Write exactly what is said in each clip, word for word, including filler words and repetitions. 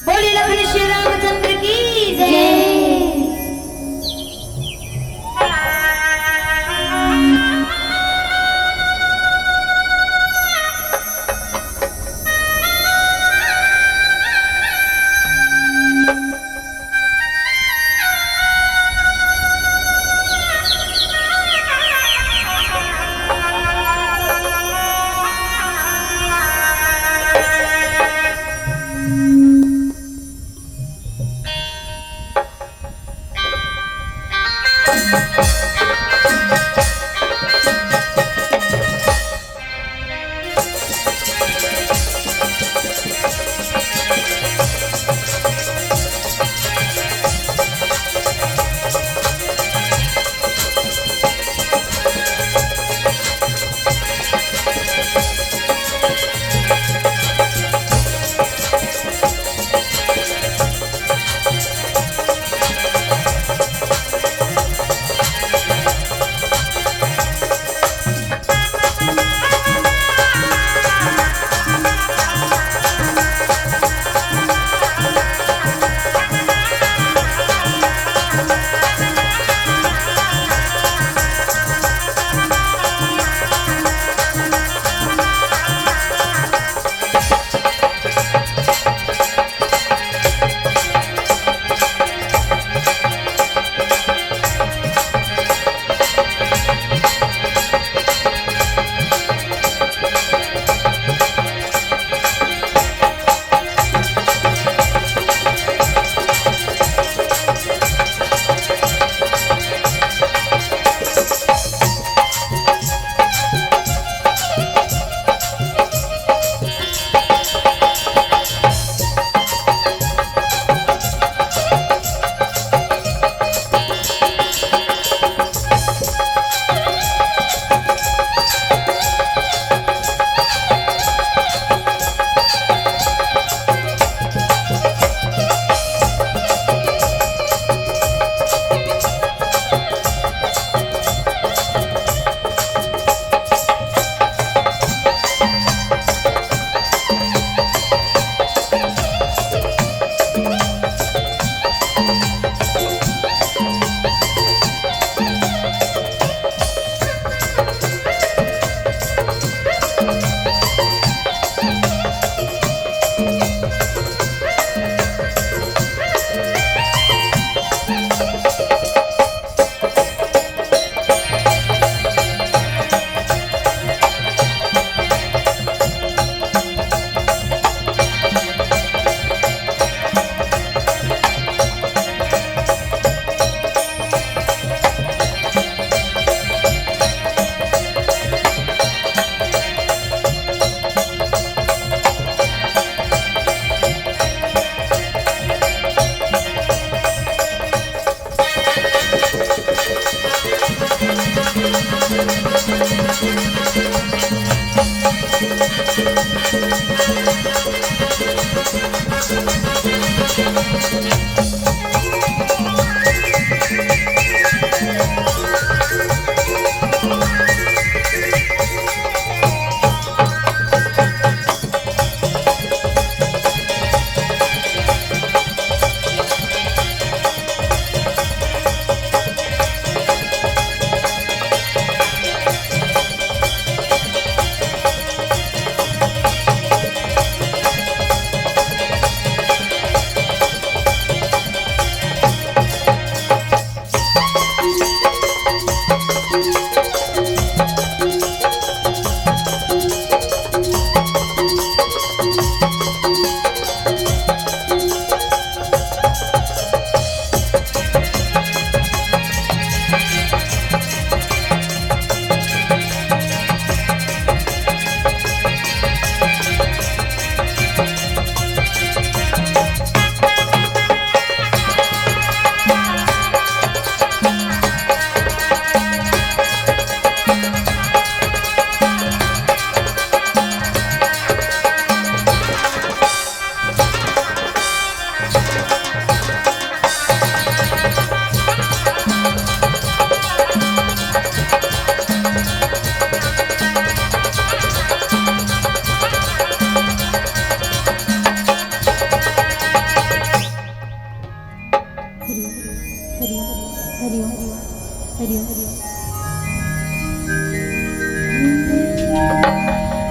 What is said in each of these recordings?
बोलिए लखन श्री रामचंद्र की जय।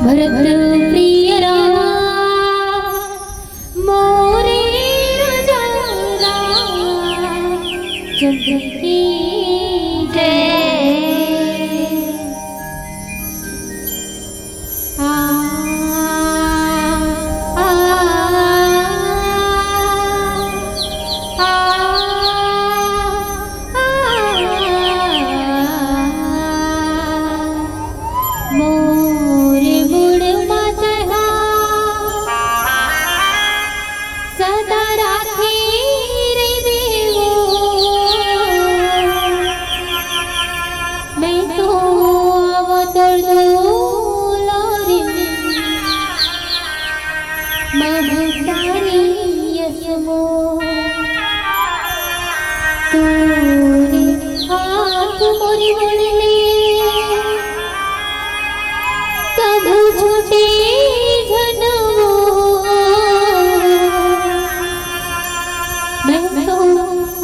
भरत प्रिय राम मोरे राजा रामचंद्र की जय। आ, आ, आ, आ, मोर मुड़ मा तैं हा सदा राखे रे देवो। मैं तो अवतोर दुलारी महतारी यस मोर। तोरे हाथ मोरे मोड़ले कभू छूटे झन मोर। मैं तो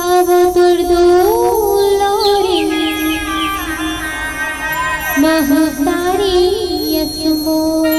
अवतोर दुलारी महतारी यस मोर।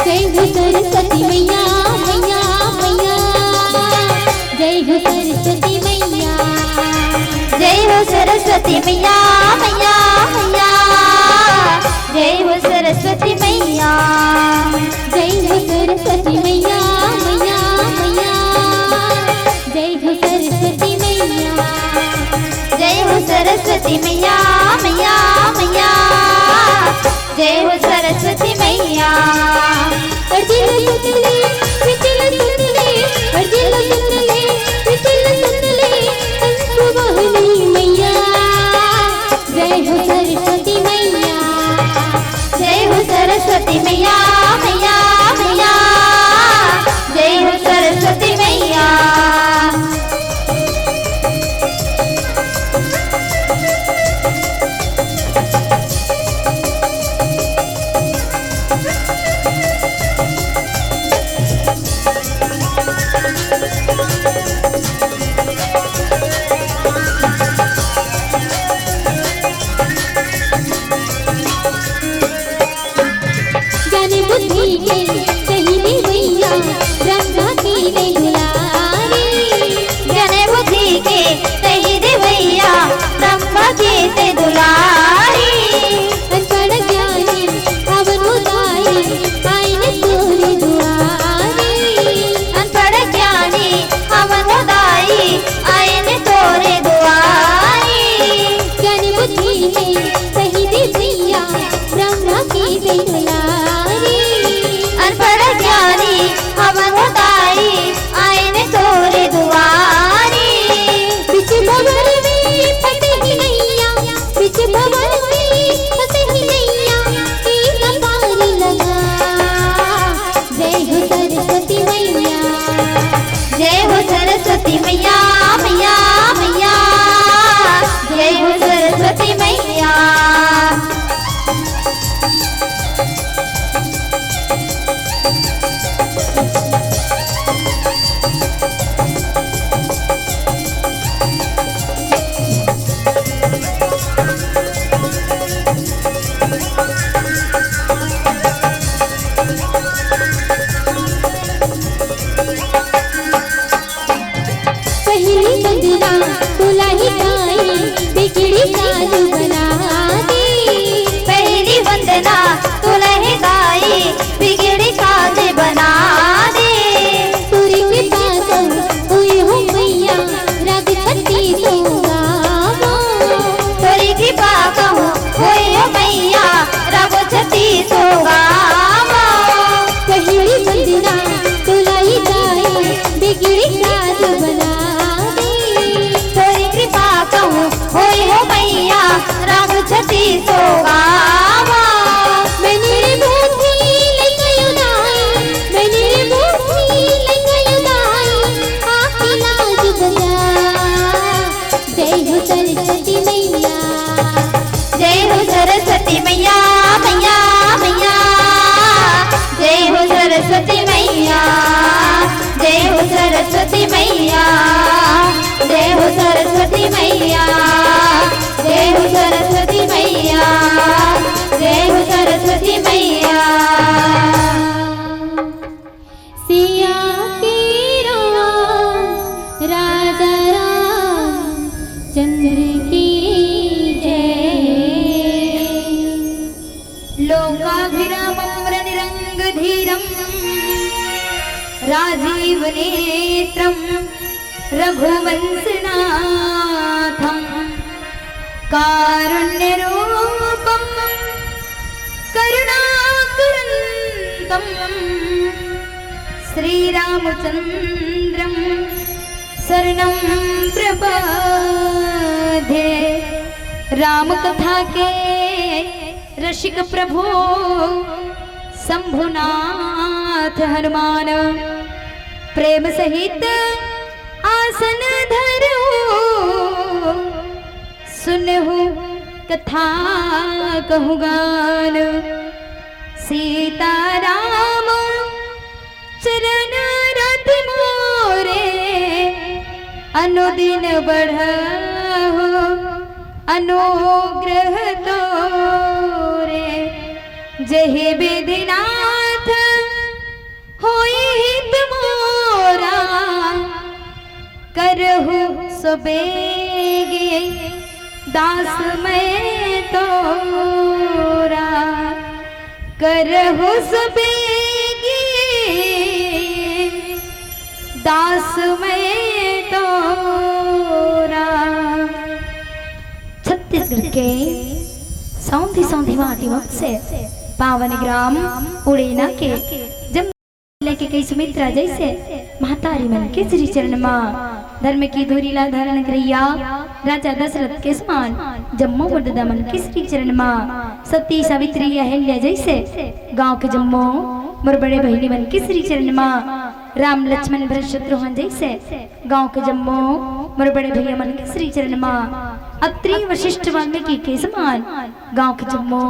जय हो सरस्वती मैया, मैया, मैया। जय हो सरस्वती मैया। जय हो सरस्वती मैया, मैया, मैया। जय हो सरस्वती मैया। जय हो सरस्वती मैया, मैया, मैया। जय हो सरस्वती मैया। जय हो सरस्वती मैया, मैया, मैया। जय हो सरस्वती मैया। अर्जी ला सुन ले, विनती ला सुन ले, अर्जी ला सुन ले, विनती ला सुन ले, अंसु वाहिनी मैया। जय हो सरस्वती मैया। जय हो सरस्वती मैया, मैया, मैया। जय हो सरस्वती मैया। ज्ञान बुद्धि सरस्वती मैया, मैया, मैया। जय हो सरस्वती मैया, जय हो सरस्वती मैया, जय हो सरस्वती मैया, जय हो सरस्वती मैया, जय हो सरस्वती मैया। सिया के राम, राजा रामचंद्र की जय। लोकाभिरामं रणरंगधीरं राजीवनेत्रं रघुवंशनाथं कारुण्यरूपं करुणाकरन्तं श्रीरामचंद्रं शरणं प्रपद्ये। राम कथा के रसिक प्रभु शंभुनाथ हनुमान प्रेम सहित आसन धरहु सुनहु कथा कहु गान। सीताराम चरण रति मोरे अनुदिन बढ़हु अनुग्रह तोरे। जहि विधिनाथ होई हित मोरा करहु सुबेगे दास मैं तोरा। करहु सुबेगे दास मैं तोरा। छत्तीसगढ़ के सौंधी सौंधी माटी मन से पावन ग्राम उड़ेना के जब लेके कही सुमित्रा जैसे महतारी मन के श्री चरण मा धर्म की धुरी ला धारण करैया राजा दशरथ के समान जम्मो मोर ददा मन के श्री चरण मा सती सावित्री अहिल्या जैसे गांव के जम्मो मोर बड़े बहिनी मन के श्री चरण मा राम लक्ष्मण भरत शत्रुघ्न जैसे गांव के जम्मो मोर बड़े भैया मन के श्री चरण मा अत्रि वशिष्ठ वाल्मीकि के समान गांव के जम्मो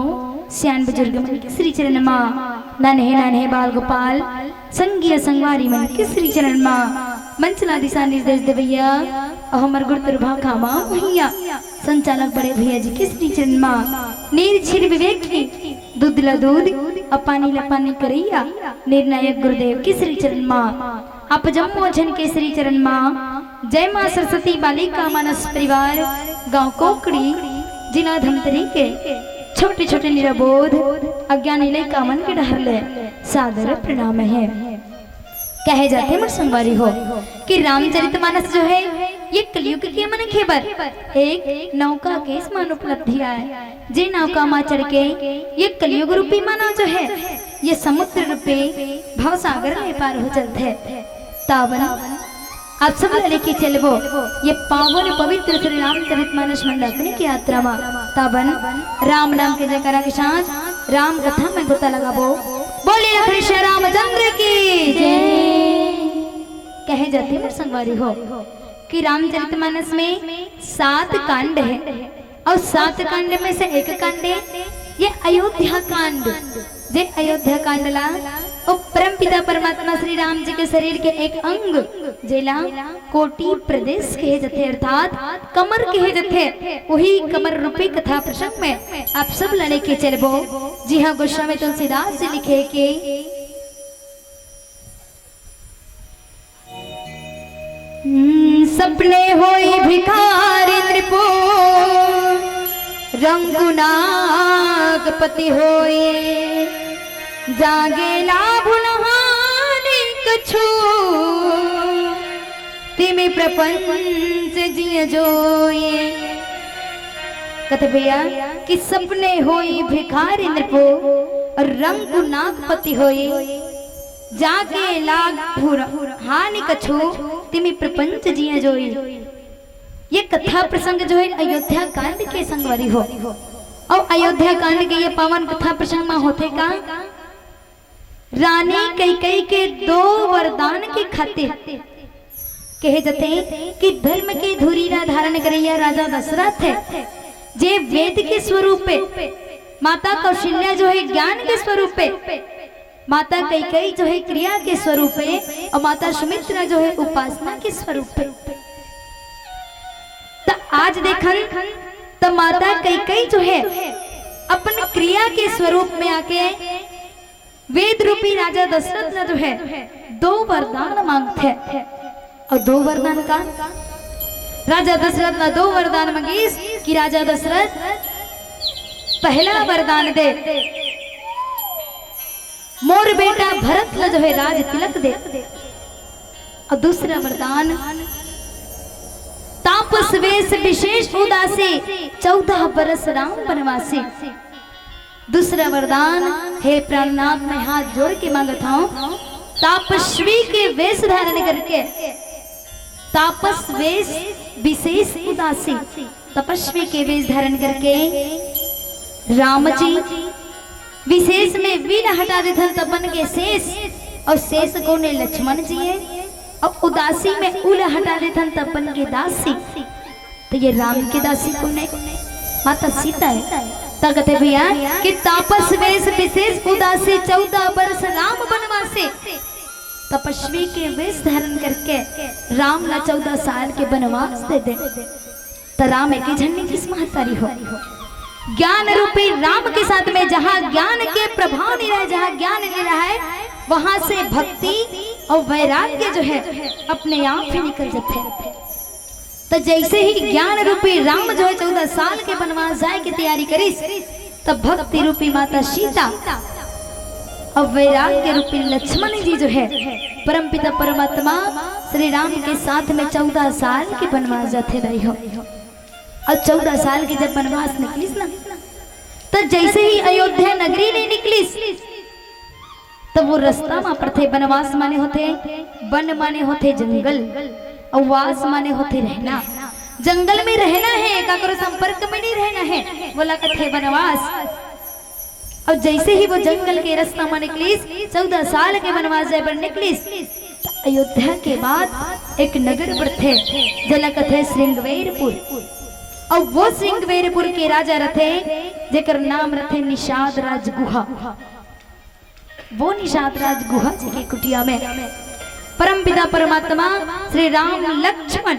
सियान बुजुर्ग मन के श्री चरण मा नन्हे नन्हे बाल गोपाल संगिया संगवारी मन के श्री चरण मा मंचला दिशा निर्देश देवैया अउ हमर गुरु प्रभा खामा भैया संचालक बड़े भैया जी के श्री चरण मा नीर क्षीर विवेक की दूध ला दूध अउ पानी ला पानी करैया निर्णायक गुरुदेव के श्री चरण मा आप जम्मो झन के श्री चरण मा जय मां सरस्वती बालिका मानस परिवार गांव कोकड़ी जिला धमतरी के छोटे छोटे निरबोध अज्ञानी लइका मन के डहर ले सादर प्रणाम हे। कहे जाथे मोर संगवारी हो कि रामचरितमानस जो है ये कलयुग के मनखे बर एक नौका के समान उपलब्धि आय। जे नौका मा चढ़ के ये कलयुग रूपी मानव जो है ये समुद्र रूपी भवसागर ले पार हो चलथे। तावन आप सब ला लेके चलबो ये पावन पवित्र श्री रामचरित मानस मंदाकिनी की यात्रा मा। तावन राम नाम के जयकारा के साथ राम कथा में गोता लगाबो। बोले लखन श्री रामचंद्र की जय। कहे जाथे मोर संगवारी हो कि रामचरित मानस में सात कांड है और सात कांड में से एक कांड है ये अयोध्या कांड। जे अयोध्या कांड ला ओ परमपिता परमात्मा श्री राम जी के शरीर के एक अंग जेला कोटि प्रदेश कहे जथे अर्थात कमर कहे जथे, वही कमर रूपी कथा प्रसंग में आप सब ला लेके चलबो। जी हाँ, गोस्वामी तुलसीदास जी लिखे के सपने होई भिखारी नृपो रंगुनागपति होई। जागे लाभ नहाने कछु तिमि प्रपंच जिय जोई। कथे भैया कि सपने होई भिखारी नृपो और रंगुनागपति होई। जागे लाभ नहाने कछु तिमि प्रपंच जिय जोई। ये कथा प्रसंग जो है अयोध्या कांड के संगवारी हो। और अयोध्या कांड के ये पावन कथा प्रसंग में होथे का रानी कैकई के दो वरदान के खातिर कहे जथे कि धर्म के धुरी ला धारण करैया राजा दशरथ है जे वेद के स्वरूप पे माता कौशल्या जो हे ज्ञान के स्वरूप हे, माता कैकेयी जो हे क्रिया के स्वरूप हे अउ माता सुमित्रा जो हे उपासना के स्वरूप हे। त आज देखन त माता कैकेयी जो हे अपन क्रिया के स्वरूप में आके वेद रूपी राजा दशरथ ला जो हे दो वरदान मांगथे। अउ दो वरदान का? राजा दशरथ ला दो वरदान मांगिस कि राजा दशरथ, पहला वरदान दे, मोर बेटा भरत ला जो हे राज तिलक दे। अउ दूसरा वरदान, तापस वेश विशेष उदासी, चौदह बरस राम बनवासी। दूसरा वरदान, हे प्राणनाथ, मैं हाथ जोड़ के मांगत हंव, तपस्वी के वेश धारण करके, तापस वेश विशेष उदासी, तपस्वी के वेश धारण करके राम जी विशेष में वी ला हटा देथन त बन गे शेष, अउ शेष कोन ए लक्ष्मण जी हे, अउ उदासी में ऊ ला हटा देथन त बन गे दासी। त ये राम के दासी कोन ए? माता सीता हे। त कथे भैया कि तापस वेश विशेष उदासी, चौदह बरस राम बनवासी। तपस्वी के वेश धारण करके राम ला चौदह साल के बनवास दे दे। त राम एके झन निकलिस महतारी हो। ज्ञान रूपी राम के साथ में जहाँ ज्ञान के प्रभाव नइ रहय, जहाँ ज्ञान नइ रहय, वहाँ से भक्ति अउ वैराग्य जो हे अपने आप ही निकल जाथे। त जैसे ही ज्ञान रूपी राम जो हे चौदह साल के बनवास जाय के तैयारी करिस, त भक्ति रूपी माता सीता अउ वैराग्य रूपी लक्ष्मण जी जो हे परमपिता परमात्मा श्री राम के साथ में चौदह साल के बनवास जाथे दाई हो। अउ चौदह साल के जब बनवास निकलिस ना, त जैसे ही अयोध्या नगरी ले निकलिस, तब वो रस्ता म पड़थे। बनवास माने होथे, बन माने होथे जंगल, अउ वास माने होथे रहना। जंगल में रहना हे, काकरो संपर्क में नइ रहना हे, वोला कथे बनवास। अउ जैसे ही वो जंगल के रस्ता म निकलिस, चौदह साल के बनवास जाय बर निकलिस, त अयोध्या के बाद एक नगर पड़थे, जेला कथे श्रृंगवेरपुर। अउ वो श्रृंगवेरपुर के राजा रथे, जेकर नाम रथे निषाद राज गुहा। वो निषाद राज गुहा जी के कुटिया में परमपिता परमात्मा श्री राम लक्ष्मण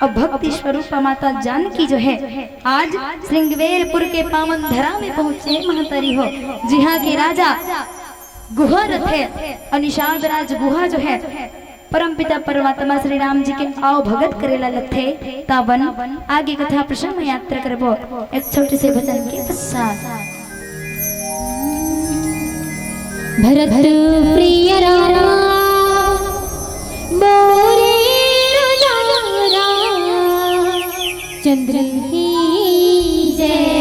अउ भक्ति स्वरूप माता जानकी जो हे, आज श्रृंगवेरपुर के पावन धरा में पहुंचे महतारी हो, जिहाँ के राजा गुहा रथे अउ निषाद राज गुहा जो हे, परमपिता परमात्मा श्री राम जी के आवभगत करे ला लगथे। त आवन आगे कथा प्रसंग में यात्रा करबो एक छोटे से भजन के पश्चात। भरत प्रिय रामा मोरे दुलारा, चंद्र की जय।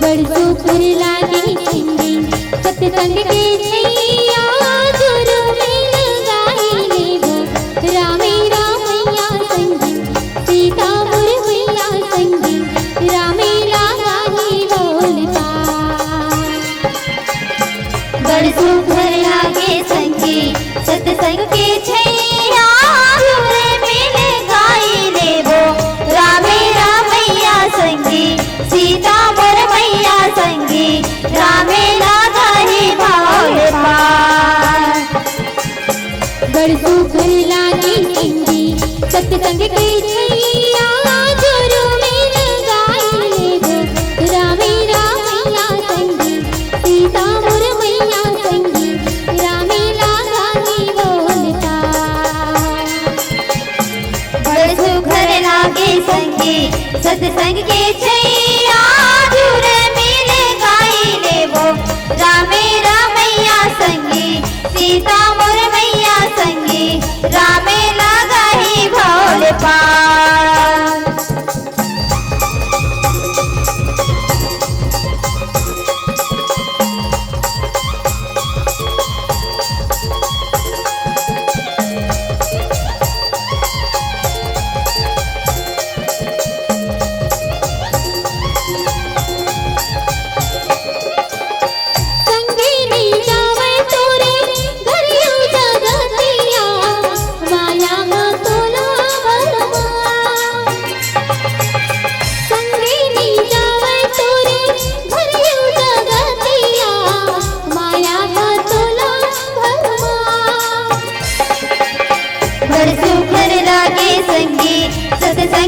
बड़ सुघर लागे संगी, सतसंग के छैया, जुर मिल गाई लेबो, रामे रामैया संगी, सीता मोर मैया संगी, रामे लागा ही बोल पार। बड़ सुघर लागे संगी, सतसंग के छैया, जुर मिल गाई लेबो, रामे रामैया संगी, सीता मोर मैया संगी, रामे लागा ही बोल पार। बड़ सुघर लागे संगी, सतसंग के छैया, जुर मिल गाई लेबो, रामे रामैया संगी, सीता मोर मैया संगी, रामे लागा ही बोल पार। बड़ सुघर लागे संगी, सतसंग के छैया, जुर मिल गाई लेबो, रामे रामैया संगी, सीता मोर मैया संगी, रामे लागा ही बोल पार।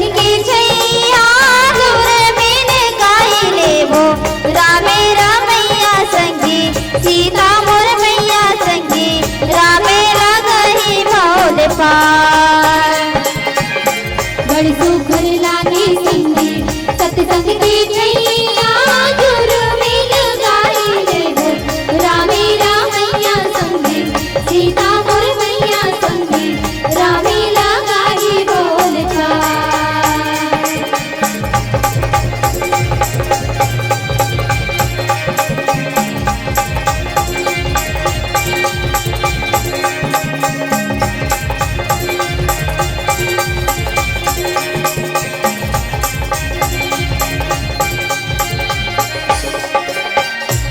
के छैया जुर मिल गाई लेबो, रामे रमैया संगी, सीता मोर मैया संगी, रामे लगही भव ले पार। बड़ सुघर लागे संगी, सतसंग के छैया जुर मिल गाई लेबो, रामे रमैया संगी, सीता मोर मैया संगी, रामे लगही भव ले पार।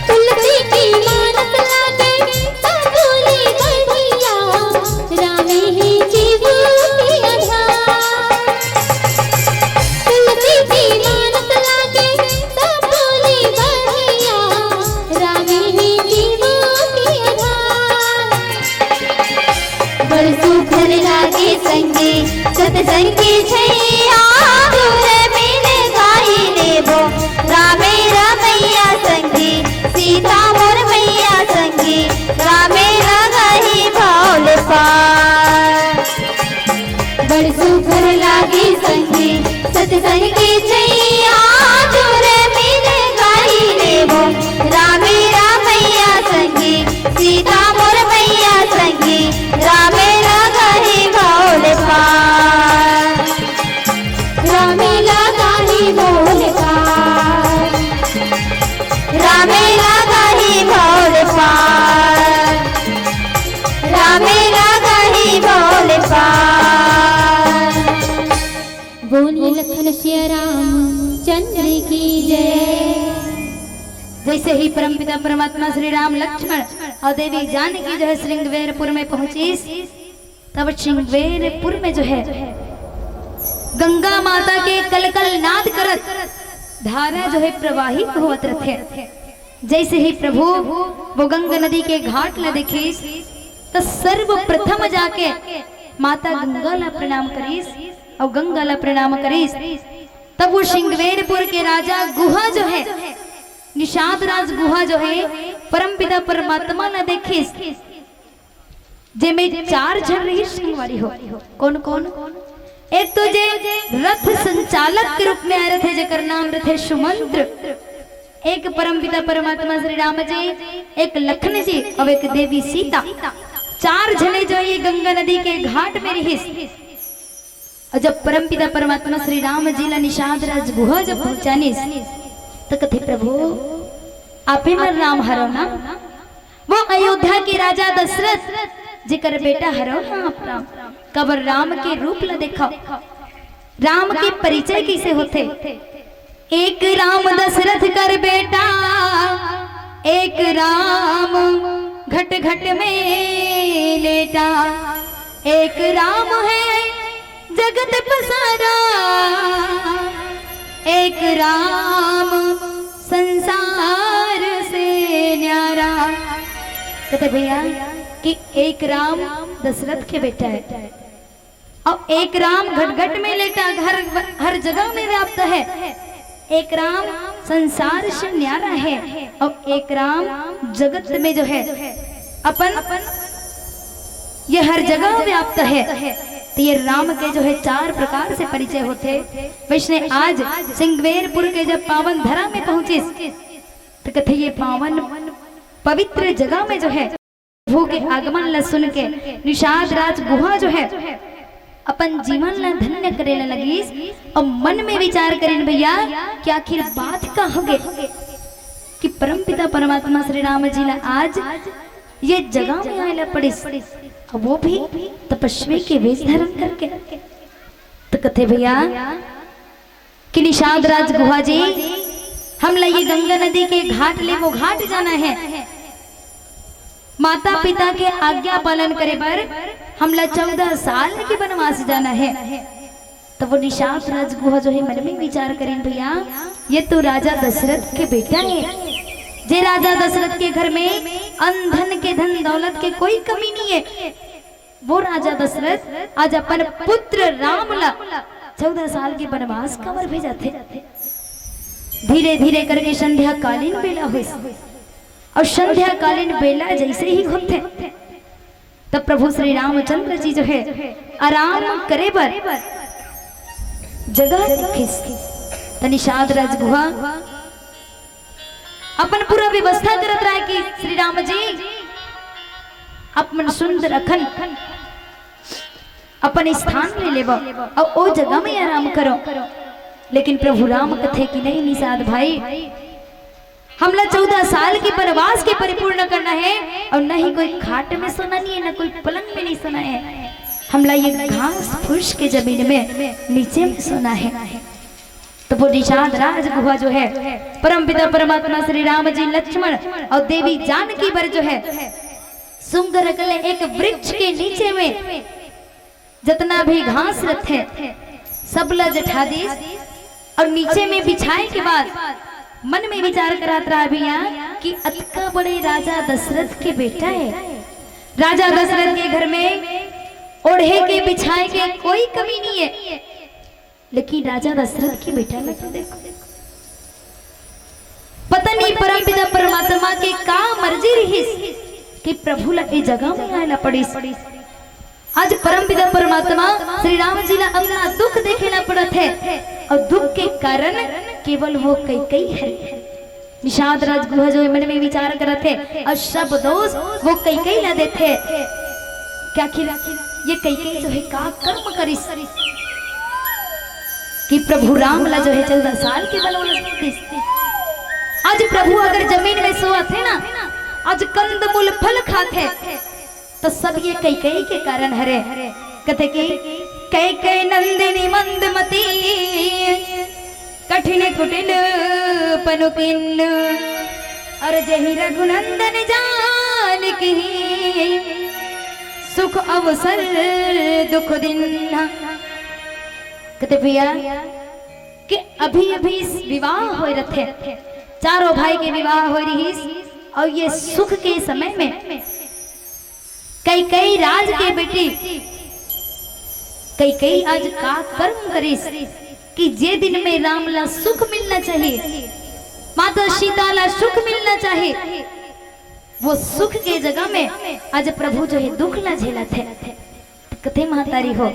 तुलसी की मानस लागे, तंदूरी बढ़िया, रामे ही जीव की आधार। तुलसी की मानस लागे, तंदूरी बढ़िया, रामे ही जीव की आधार। बड़ सुघर लागे संगी, सतसंग के छैया जुर मिल गाई लेबो, रामे रमैया संगी, सीता मोर मैया संगी, रामे लगही भव ले पार। बड़ सुघर लागे संगी, सतसंग के छैया जुर मिल गाई लेबो, रामे रमैया संगी, सीता मोर मैया संगी, रामे लगही भव ले पार। रामे लगही भव ले पार। रामे लगही भव ले पार। रामे लगही भव ले पार। बोलिए लखन सिया रामचंद्र की जय। जैसे ही परमपिता परमात्मा श्री राम लक्ष्मण और देवी जानकी जो है श्रृंगवेरपुर में पहुंची, तब श्रृंगवेरपुर में जो है गंगा माता के कलकल नाद करत धारा जो है प्रवाहित होत रथे। जैसे ही प्रभु वो गंगा नदी के घाट ला देखिस, तो सर्वप्रथम जाके माता गंगा ला प्रणाम करिस और गंगा ला प्रणाम करिस। तब वो श्रृंगवेरपुर के राजा गुहा जो है, निषाद राज गुहा जो है, परमपिता परमात्मा ला देखिस, जेमे चार झन रहिस संगवारी हो। कौन कौन? एक तो जे रथ संचालक के रूप में आए रथे, जेकर नाम रथे सुमंत्र, एक परमपिता परमात्मा श्री राम जी, एक लखन जी और एक देवी सीता। चार झने जो ये गंगा नदी के घाट में रहिस। और जब परमपिता परमात्मा श्री राम जी ला निषाद राज गुहा जब पहुंचानिस, तो कथे, "प्रभु, आपे मन राम हरव ना?" वो अयोध्या के राजा दशरथ जेकर बेटा हरव ना आप राम, काबर राम के रूप ला देखव, राम के परिचय कैसे होथे? एक राम दशरथ कर बेटा, एक राम घट घट में लेटा, एक राम है जगत पसारा, एक राम संसार से न्यारा। कहते भैया कि एक राम दशरथ के बेटा है और एक राम घट घट में लेटा, हर, हर जगह में व्याप्त है। एक राम संसार से न्यारा है और एक राम जगत में जो है अपन, ये हर जगह व्याप्त है। तो ये राम के जो है चार प्रकार से परिचय होथे। वैसने आज श्रृंगवेरपुर के जब पावन धरा में पहुंचिस, तो कथे ये पावन पवित्र जगह में जो है प्रभु के आगमन ला सुन के निषाद राज गुहा जो है अपन जीवन ला धन्य करे ला लगिस और मन में विचार करिन भैया कि आखिर बात का होगे कि परमपिता परमात्मा श्री राम जी ला आज ये जगह में आए ला पड़िस, और वो भी तपस्वी के वेश धारण करके। तो कथे भैया कि निषाद राज गुहा जी, हमला ये गंगा नदी के घाट ले वो घाट जाना है, माता पिता के आज्ञा पालन करे बर हमला चौदह साल के वनवास जाना है। तो वो निषाद राज गुहा जो है मन में विचार करिन, भैया ये तो राजा दशरथ के बेटा है, जे राजा दशरथ के घर में अन धन के, धन दौलत के कोई कमी नहीं है। वो राजा दशरथ आज अपन पुत्र राम ला चौदह साल के बनवास काबर भेजाथे? धीरे धीरे करके संध्याकालीन बेला होइस। अउ संध्याकालीन बेला जइसे ही होथे, तब प्रभु श्री रामचंद्र जी जो हे, आराम करे बर जगह देखिस। त निषाद राजगुहा अपन पूरा व्यवस्था करत रहे कि श्री राम जी, अपन सुंदर अखन अपन स्थान में लेवा अउ ओ जगह में आराम करो। लेकिन प्रभु राम कथे कि नहीं निषाद भाई, हमला चौदह साल के बनवास के परिपूर्ण करना हे, अउ नहीं कोई खाट में सोना नहीं हे, न कोई पलंग में नहीं सोना हे। हमला ये घास फूस के जमीन में नीचे में सोना हे। त वो निषाद राजगुहा जो हे, परमपिता परमात्मा श्री राम जी, लक्ष्मण अउ देवी जानकी बर जो हे, सुंग रखले एक वृक्ष के नीचे में जतना भी घास रथे, सब ला जठा दिस अउ नीचे में बिछाए के बाद मन में विचार करत रहा भैया कि अतका बड़े राजा दशरथ के बेटा हे, राजा दशरथ के घर में ओढ़े के बिछाए के कोई कमी नहीं हे, लेकिन राजा दशरथ के बेटा ला तो देखो, पता नहीं परमपिता परमात्मा के का मर्जी रहिस कि प्रभु ला ए जगह में आए ला पड़िस। आज परमपिता परमात्मा श्री राम जी ला अपना दुख देखे ला पड़त हे, अउ दुख के कारण केवल वो कैकई हरे। निषाद राजगुहा जो मन में विचार करत हे, अउ सब दोष वो कैकई ला देथे कि आखिर ये कैकई जो हे का कर्म करिस कि प्रभु राम ला जो हे चौदह साल के बनवास में भेज दिस। आज प्रभु अगर जमीन में सोवत हे ना, आज कंदमूल फल खात हे, तो सब ये कैकई के कारण हरे। कथे कि कैकई नंदिनी मंदमती, कठिन कुटिल पनु कीन्ह, अरजहि रघुनंदन जानकी, सुख अवसर दुख दीन्हा। कथे भैया कि अभी अभी विवाह होए रथे, चारों भाई के विवाह होए रहिस, अउ ये सुख के समय में कैकई राज के बेटी कैकई आज का कर्म करिस कि जे दिन में राम ला सुख मिलना चाहिए, माता सीता ला सुख मिलना चाहिए, वो सुख के जगह में आज प्रभु जो हे दुख ला झेलत हे। कथे महतारी हो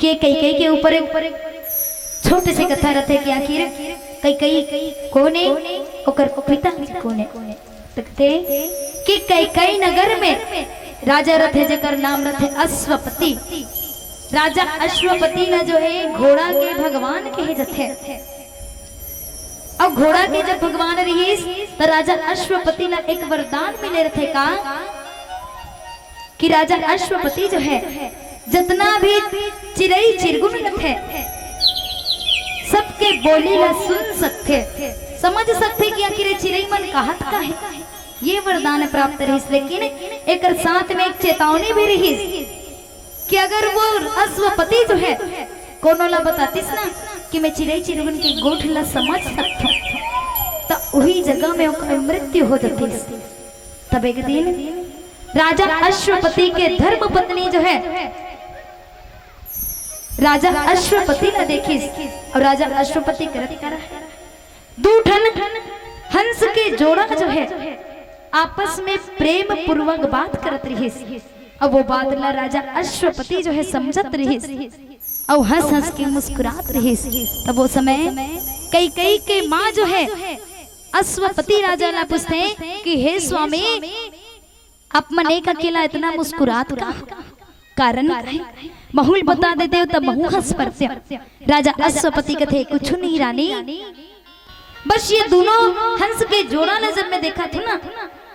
के कैकई के ऊपर एक छोटे से कथा रथे कि आखिर कैकई कोन ए, ओकर पिता कोन ए। त कथे कि कैकई नगर में राजा रथे, जेकर नाम रथे अश्वपति। राजा अश्वपति ला जो हे घोड़ा के भगवान कहे जथे। अब घोड़ा के जब भगवान रहिस, त राजा अश्वपति ला एक वरदान मिले रथे का कि राजा अश्वपति जो हे, जतना भी चिरई चिरगुन रथे, सबके बोली ला सुन सकथे, समझ सकथे कि आखिर ये चिरई मन कहत का हे। ये वरदान प्राप्त रहिस, लेकिन एकर साथ में एक चेतावनी भी रहिस कि अगर वो अश्वपति जो हे, कोनो ला बतातिस ना कि मैं चिरई चिरगुन के गोठ ला समझ सकथों, त उही जगह में ओकर मृत्यु हो जातिस। तब एक दिन राजा अश्वपति के धर्म पत्नी जो हे, राजा अश्वपति ला देखिस अउ राजा अश्वपति करत का रहे, दू ठन हंस के जोड़ा जो हे, आपस में प्रेम पूर्वक बात करत रहिस। अब वो बात ला राजा अश्वपति जो हे समझत रहिस, अउ हंस हंस के मुस्कुरात रहिस। तब वो समय कैकई के माँ जो हे, अश्वपति राजा ला पूछथे कि हे स्वामी, आप मन एक अकेला इतना मुस्कुरात का कारण का हे? महूँ ल बता देतेव त महूँ हंस परतेव। राजा अश्वपति कथे, कुछु नहीं रानी, बस ये दूनों हंस के जोड़ा ला जब मैं देखत हूँ ना,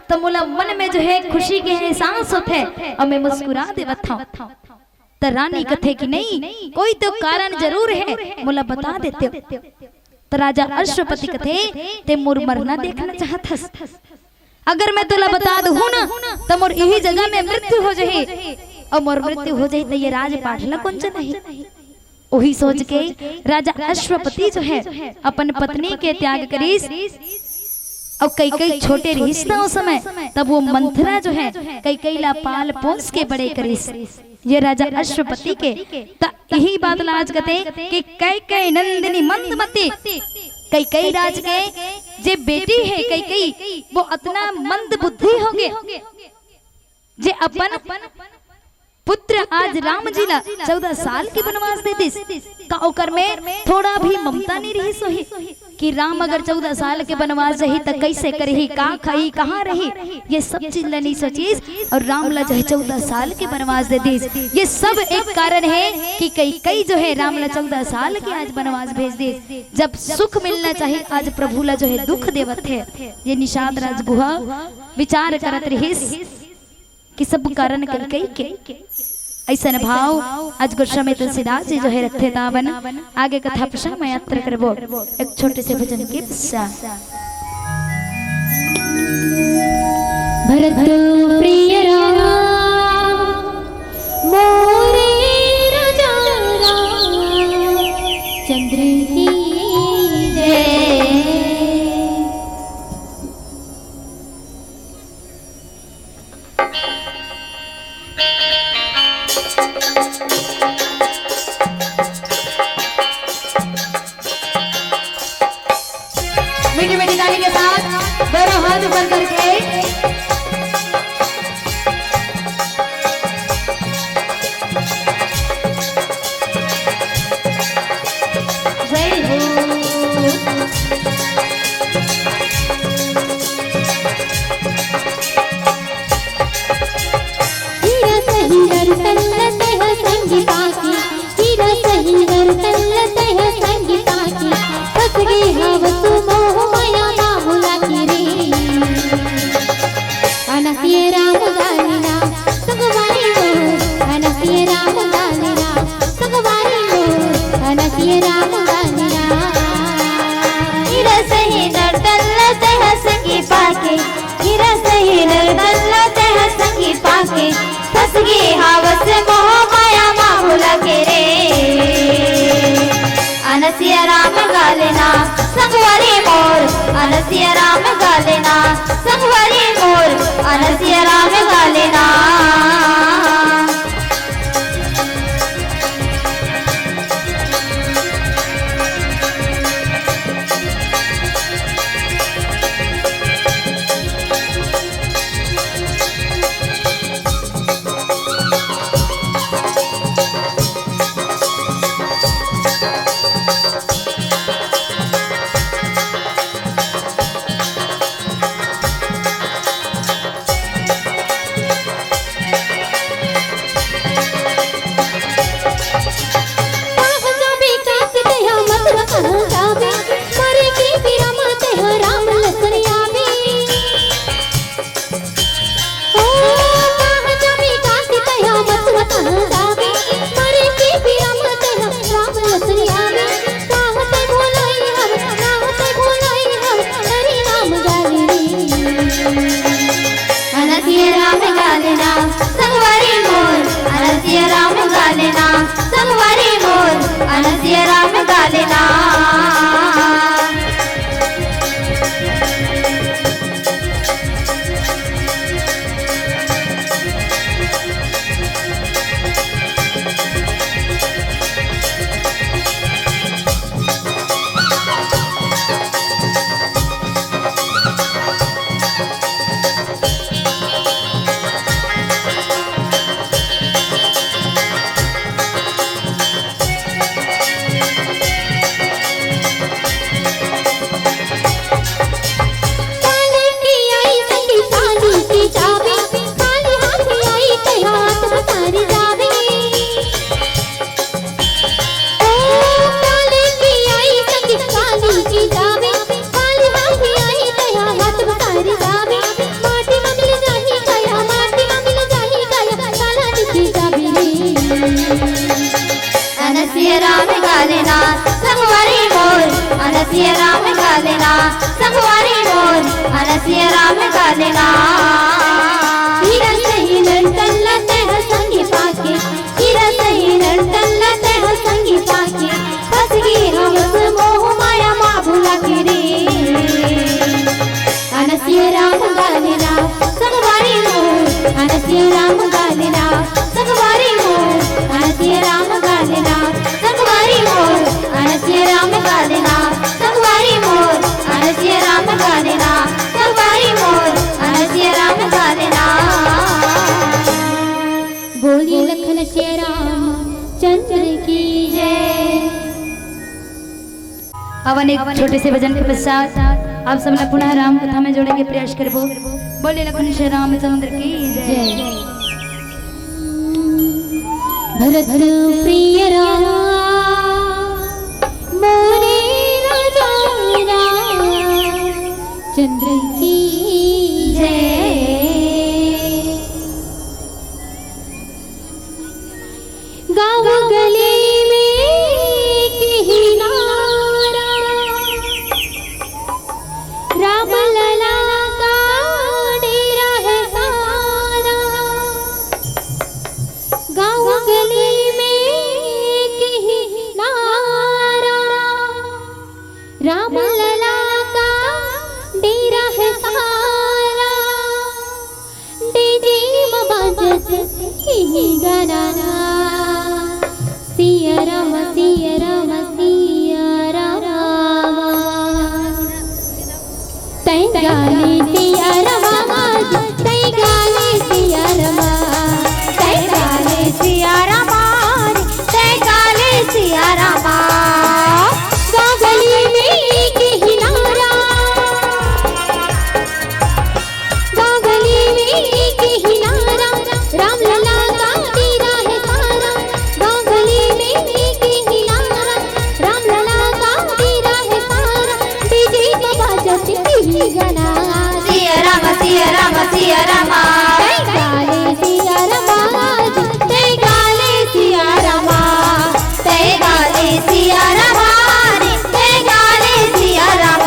त मोला मन में जो हे खुशी के एहसास होथे अउ मैं मुस्कुरा देवत हूँ। त रानी कथे कि नहीं, कोई तो कारण जरूर हे, मोला बता देतेव। त राजा अश्वपति कथे, ते मोर मरना देखना चाहत हस? अगर मैं तोला बता दूँ ना, त मोर इही जगह में मृत्यु हो जाही, अउ मोर मृत्यु हो जाही त ये राजपाट ला कोन चलाही? उही सोच के राजा अश्वपति जो हे अपन पत्नी के त्याग करिस, अउ कैकई छोटे रहिस ना ओ समय, तब वो मंथरा जो हे कैकई ला पाल पोस के बड़े करिस। ये राजा अश्वपति के, त इही बात ला आज कथे कि कैकेयी नंदिनी मंदमती, कैकेयी राज के जे बेटी हे कैकेयी, वो अतना मंद बुद्धि होगे, जे अपन पुत्र आज राम जी ला चौदह साल के बनवास दे दिस, का ओकर में थोड़ा भी ममता नहीं रहिस होही कि राम अगर चौदह साल के बनवास जाही त कैसे करही, का खाही, कहाँ रही, ये सब चीज ला नहीं सोचिस। और राम ला जो है चौदह साल के बनवास दे दिस। ये सब एक कारण है कि कैकेयी जो है राम ला चौदह साल के आज बनवास भेज दिस। जब सुख मिलना चाहिए आज प्रभु ला जो है दुख देवत है। ये निषाद राजगुहा विचार करत रहिस कि सब कारण कैकेयी के। ऐसन भाव आज गोस्वामी तुलसीदास जी जो है रखथे तावन आगे कथा पश्चात मैं यात्रा करबो एक छोटे से भजन के पश्चात। भरत प्रिय राम मोरे राजा राम चंद्र की जय। मीठी मीठी ताली के साथ दोनों हाथ ऊपर करके। जय हो। हीरा सही नर तल्ल तेह संगी पाके, हीरा सही नर तल्ल तेह संगी पाके, फस गे हवस मोह माया मा भुला के रे। अनसिया राम गालिना संगवारी मोर, अनसिया राम गालिना संगवारी मोर, अनसिया राम गालिना। हीरा सही नर तल्ल तेह संगी पाके, हीरा सही नर तल्ल तेह संगी पाके, फस गे हवस मोह माया मा भुला के रे। अनसिया राम गालिना संगवारी मोर, अनसिया राम गालिना संगवारी मोर, अनसिया राम गालिना। अनसिया राम गालिना संगवारी मोर, अनसिया राम गालिना संगवारी मोर, अनसिया राम गालिना। अनसिया राम गालिना संगवारी मोर, अनसिया राम गालिना संगवारी मोर, अनसिया राम गालिना। हीरा सही नर तल्ल तेह संगी पाके, हीरा सही नर तल्ल तेह संगी पाके, फस गे हवस मोह माया मा भुला के रे। अनसिया राम गालिना संगवारी मोर, अनसिया राम गालिना संगवारी मोर। चंद्र की जय। अवन एक छोटे से भजन के पश्चात आप सब ला पुनः राम कथा में जोड़े के प्रयास करबो। बोले लखन श्री रामचंद्र की जय। जय। भरत प्रिय राम मोरे राजा राम चंद्र की जय। गाँव गली में किनारा राम लला का डेरा है सारा। गाँव गली में किनारा राम लला का डेरा है सारा। डीजे म बाजत इही गाना, सिया राम, सिया राम, सिया राम। तै गाले सिया राम आज, तै गाले सिया राम, तै गाले सिया राम आज, तै गाले सिया राम। गाँव गली में एक ही नारा, गाँव गली में एक ही नारा, राम लला का डेरा है सारा। गाँव गली में एक ही नारा, राम लला का डेरा है सारा। डीजे पे बाजत इही गाना, सिया राम, सिया राम, सिया राम। तै गाले सिया राम आज, तै गाले सिया राम, तै गाले सिया राम रे, तै गाले सिया राम।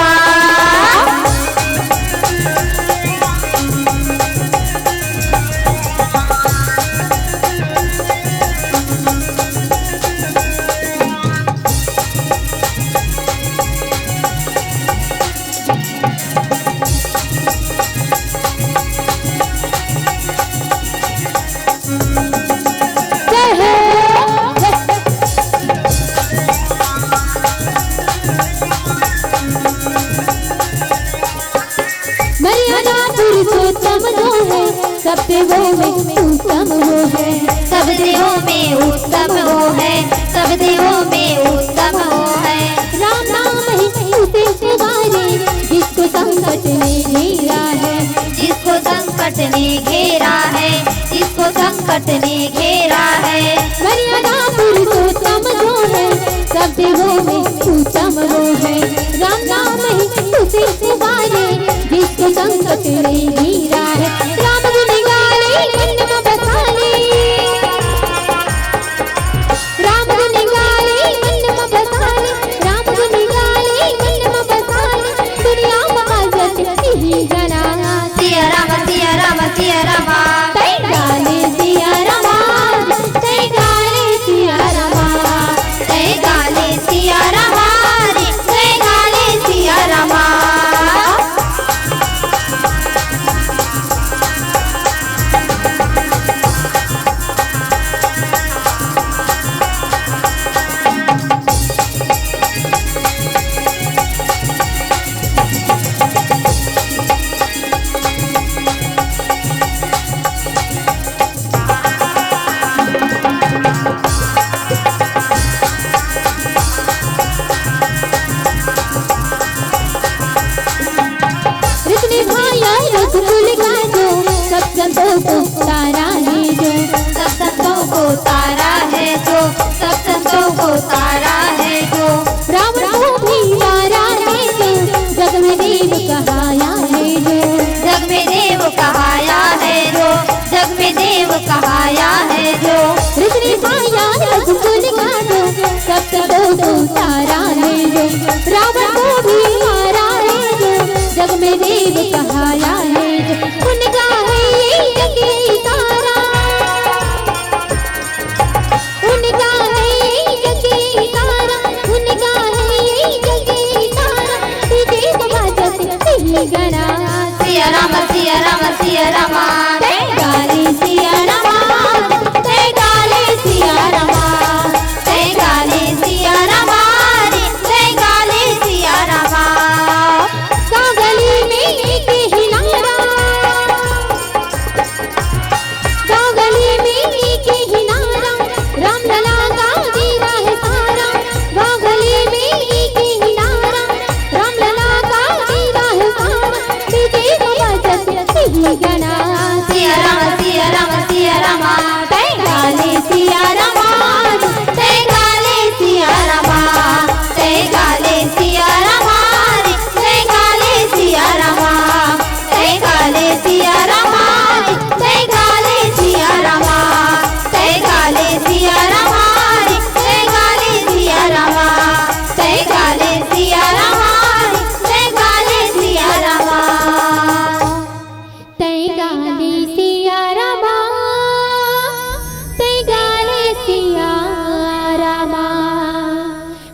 मर्यादा पुरुषोत्तम जो है, सब देवों में उत्तम वो है। सब देवों में उत्तम वो है, सब देवों में उत्तम वो है। राम नाम ही उसे पुकारे, जिसको संकट ने घेरा है। जिसको संकट ने घेरा है, जिसको संकट ने घेरा है। मर्यादा पुरुषोत्तम जो है, सब देवों में उत्तम वो है। राम नाम ही उसे पुकारे, जिसको संकट ने घेरा है। राम गुण गाले मन में बसा ले, राम गुण गाले मन में बसा ले, राम गुण गाले मन में बसा ले। दुनिया में बाजत इही गाना, सिया राम, सिया राम, सिया राम। तै गाले सिया राम, तै गाले सिया राम, तै गाले सिया राम रे, तै गाले सिया राम।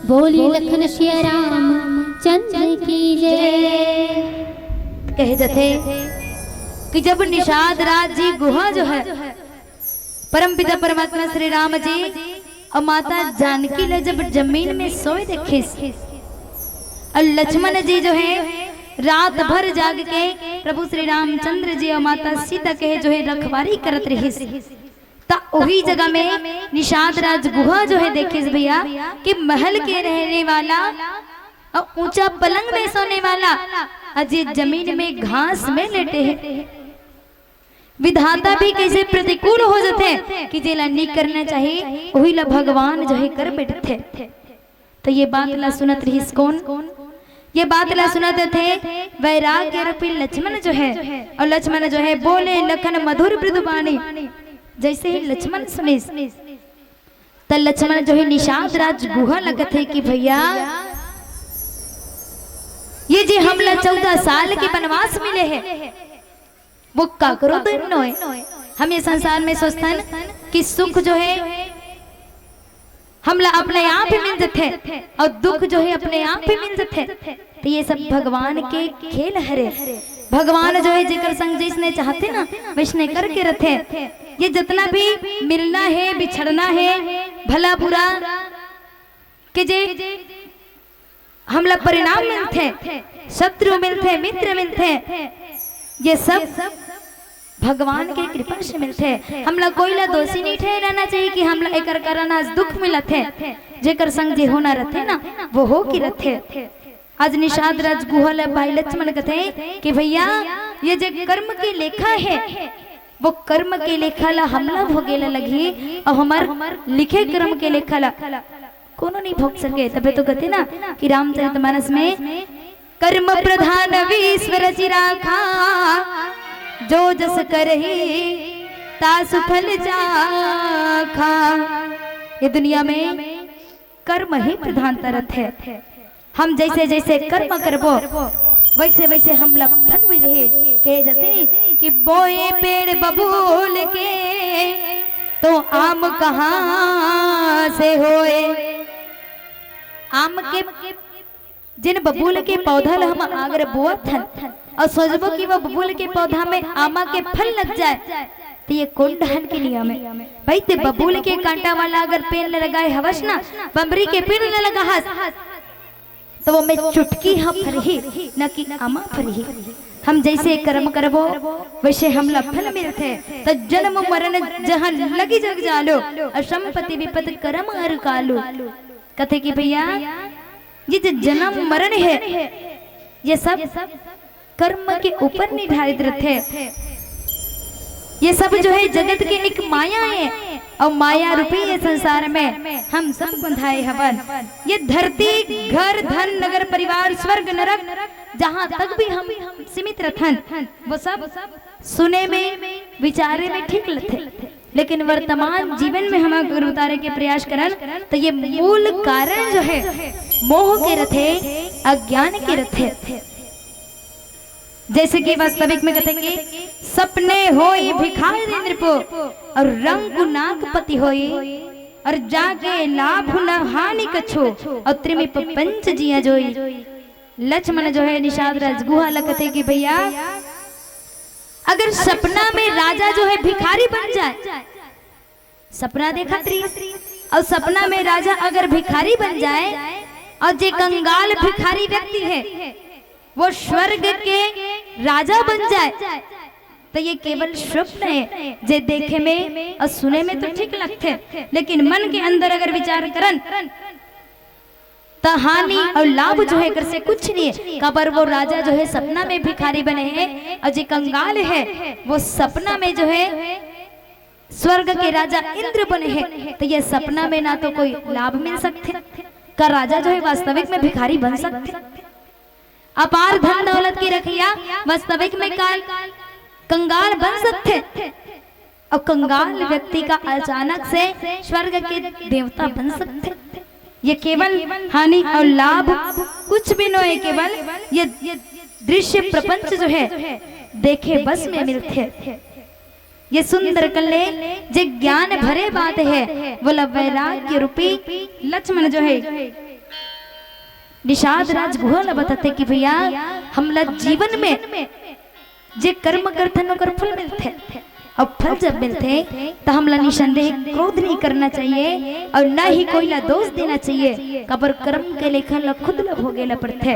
बोली लखन सिया राम चंद्र की जय। कहे जथे कि जब निषाद राज जी गुहा जो है परमपिता परमात्मा श्री राम जी और माता जानकी ल जब जमीन में सोए देखिस और लक्ष्मण जी जो है रात भर जाग के प्रभु श्री रामचंद्र जी और माता सीता के जो है रखवारी करत रहिस, त वही जगह में निषाद राज गुहा जो है देखिस भैया कि महल के रहने वाला और ऊंचा पलंग में सोने वाला अजय जमीन में घास में लेटे हैं। विधाता भी कैसे प्रतिकूल हो जाते कि जेला नहीं करना चाहिए वही ला भगवान जो है कर बैठते। तो ये बात ला सुनत रहिस कौन? ये बात ला सुनत थे वैराग्य रूपी लक्ष्मण जो है, और लक्ष्मण जो है बोले लखन मधुर मृदुबानी। जैसे ही लक्ष्मण सुनिस त लक्ष्मण जो है निषाद राज गुहा लगत है कि भैया ये जे हमला चौदह साल के वनवास मिले है वो काकरो दिन नोए। हम ये संसार में सोचथन कि सुख जो है हमला अपने आप ही मिल जथे और दुख जो है अपने आप ही मिल जथे। तो ये सब भगवान के खेल हरे। भगवान जो है जेकर संग जैसने चाहते ना वैसने करके रथे। ये जितना भी मिलना है बिछड़ना है भला बुरा के जे हमला परिणाम मिलथे, शत्रु मिलथे, मित्र मिलथे, ये सब भगवान के कृपा से मिलथे। हमला कोई ला दोषी नहीं ठहराना चाहिए कि हमला एकर कारण आज दुख मिलथे। जेकर संग जे होना रथे ना वो हो की रथे। आज निषाद राज गुहा ले भाई लक्ष्मण कथे कि भैया ये जे कर्म के लेखा है वो कर्म के लेखा ला हमला भोगे ला लगही और हमार लिखे कर्म के लेखा ला कोनो नहीं भोग सके। तबे तो कहते ना कि रामचरितमानस में कर्म प्रधान विश्व रचि राखा, जो जस करही तासु फल चाखा। ये दुनिया में कर्म ही प्रधानता रथे। हम जैसे जैसे कर्म करबो वैसे वैसे हमला फल मिलही। कहे जाते कि बोए पेड़ बबूल के तो आम कहाँ से होए। आम के जिन बबूल के पौधा ला हम अगर बोअत हन और सोचबो कि वो बबूल के पौधा में आमा के फल लग जाए तो ये कौन डहन के नियम है? भाई ते बबूल के कांटा वाला अगर पेड़ ल लगाए हवस ना बमरी के पेड़ ल लगा हस तो वो में चुटकी ह फरही न कि आमा फरही। हम जैसे कर्म करबो वैसे हमला फल मिलथे। त जन्म मरण जहाँ लगी जग जालो और संपत्ति विपद कर्म हर कालो। कथे कि भैया ये जो जन्म मरण है ये सब कर्म के ऊपर निर्धारित रथे। ये सब जो है जगत के एक माया है और माया रूपी ये संसार में हम सब बंधाए हवन। ये धरती घर धन नगर परिवार स्वर्ग नरक जहाँ तक भी हम सीमित रथन वो सब सुने में विचारे में ठीक लथे। लेकिन वर्तमान जीवन में हम अगर उतारे के प्रयास करन तो ये मूल कारण जो है मोह के रथे, अज्ञान के रथे। जैसे कि वास्तविक में कथे कि सपने होई भिखारी नृपो और रंग नागपति होई और जागे लाभ न हानि कछो और त्रिमिप पंच जिया जोई। लक्ष्मण जो है निषाद राजगुहा ल कथे कि भैया अगर सपना में राजा जो है भिखारी बन जाए, सपना देखत रही और सपना में राजा अगर भिखारी बन जाए और जे कंगाल भिखारी व्यक्ति है वो स्वर्ग के राजा बन जाए तो ये केवल स्वप्न है जे देखे में और सुने में तो ठीक लगथे, लेकिन मन के अंदर अगर विचार करन त हानि और लाभ जो है एकर से कुछ नहीं है। काबर वो राजा जो है सपना में भिखारी बने हैं और जे कंगाल है वो सपना में जो है स्वर्ग के राजा इंद्र बने हैं। तो ये सपना में ना तो कोई लाभ मिल सकथे, का राजा जो है वास्तविक में भिखारी बन सकथे? अपार धन दौलत के रखिया वास्तविक में काल कंगाल बन सकथे? और कंगाल व्यक्ति का अचानक से स्वर्ग के देवता बन सकथे? ये केवल हानि और लाभ कुछ भी नो है, केवल ये दृश्य प्रपंच जो है देखे बस में मिलथे। ये सुंदर कले जे ज्ञान भरे बात है, वो ला वैराग्य रूपी लक्ष्मण जो है निषाद राजगुहा ला बताथे कि भैया, हमला जीवन में जे कर्म करथन ओकर फल मिलथे, अउ फल जब मिलथे त हमला निसंदेह क्रोध नहीं करना चाहिए अउ ना ही कोई ला दोष देना चाहिए, काबर कर्म के लेखन ला खुद ला भोगे ला पड़थे।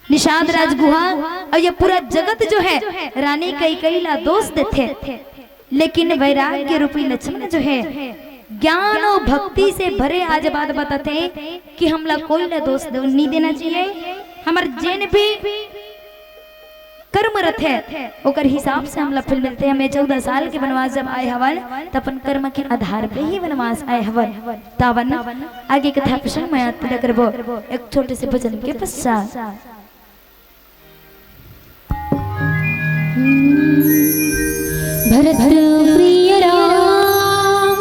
निषाद राजगुहा अउ ये पूरा जगत जो है रानी कैकई ला दोष देथे, लेकिन वैराग्य रूपी लक्ष्मण जो है ज्ञान अउ भक्ति से भरे आज बात बताथे कि हमला कोई ला दोष दे-, नहीं देना चाहिए। हमर जेन भी कर्म रथे ओकर हिसाब से हमला फल मिलथे। हमें चौदह साल के वनवास जब आए हवन त अपन कर्म के आधार पे ही वनवास आए हवन। तावन आगे कथा प्रसंग में याद करबो एक छोटे से भजन के पश्चात। भरत प्रिय राम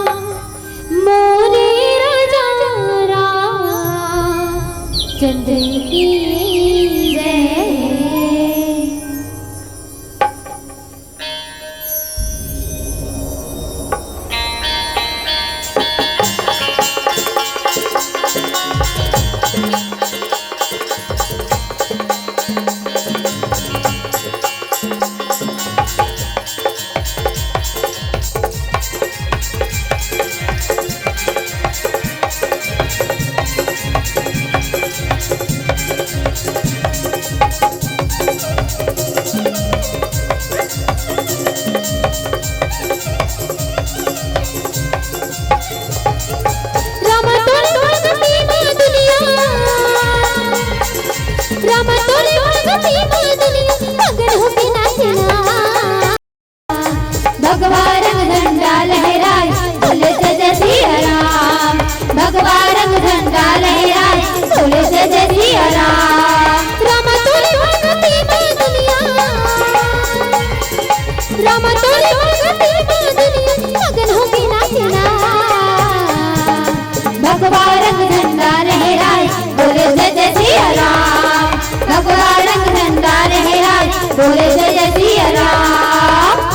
मोरे राजा राम चंद्र की जय। रामा तोरे भगती में दुनिया, रामा तोरे भगती में दुनिया, मगन होके नाचना। भगवा रंग झंडा लहराए, बोले जय जय सिया राम। भगवा रंग झंडा लहराए, बोले जय जय सिया राम। रामा तोरे भगती में दुनिया, रामा तोरे भगती में दुनिया, मगन होके नाचना। भगवा रंग झंडा लहराए, बोले जय जय सिया राम। भगवा रंग झंडा लहराए, बोले जय जय सिया राम।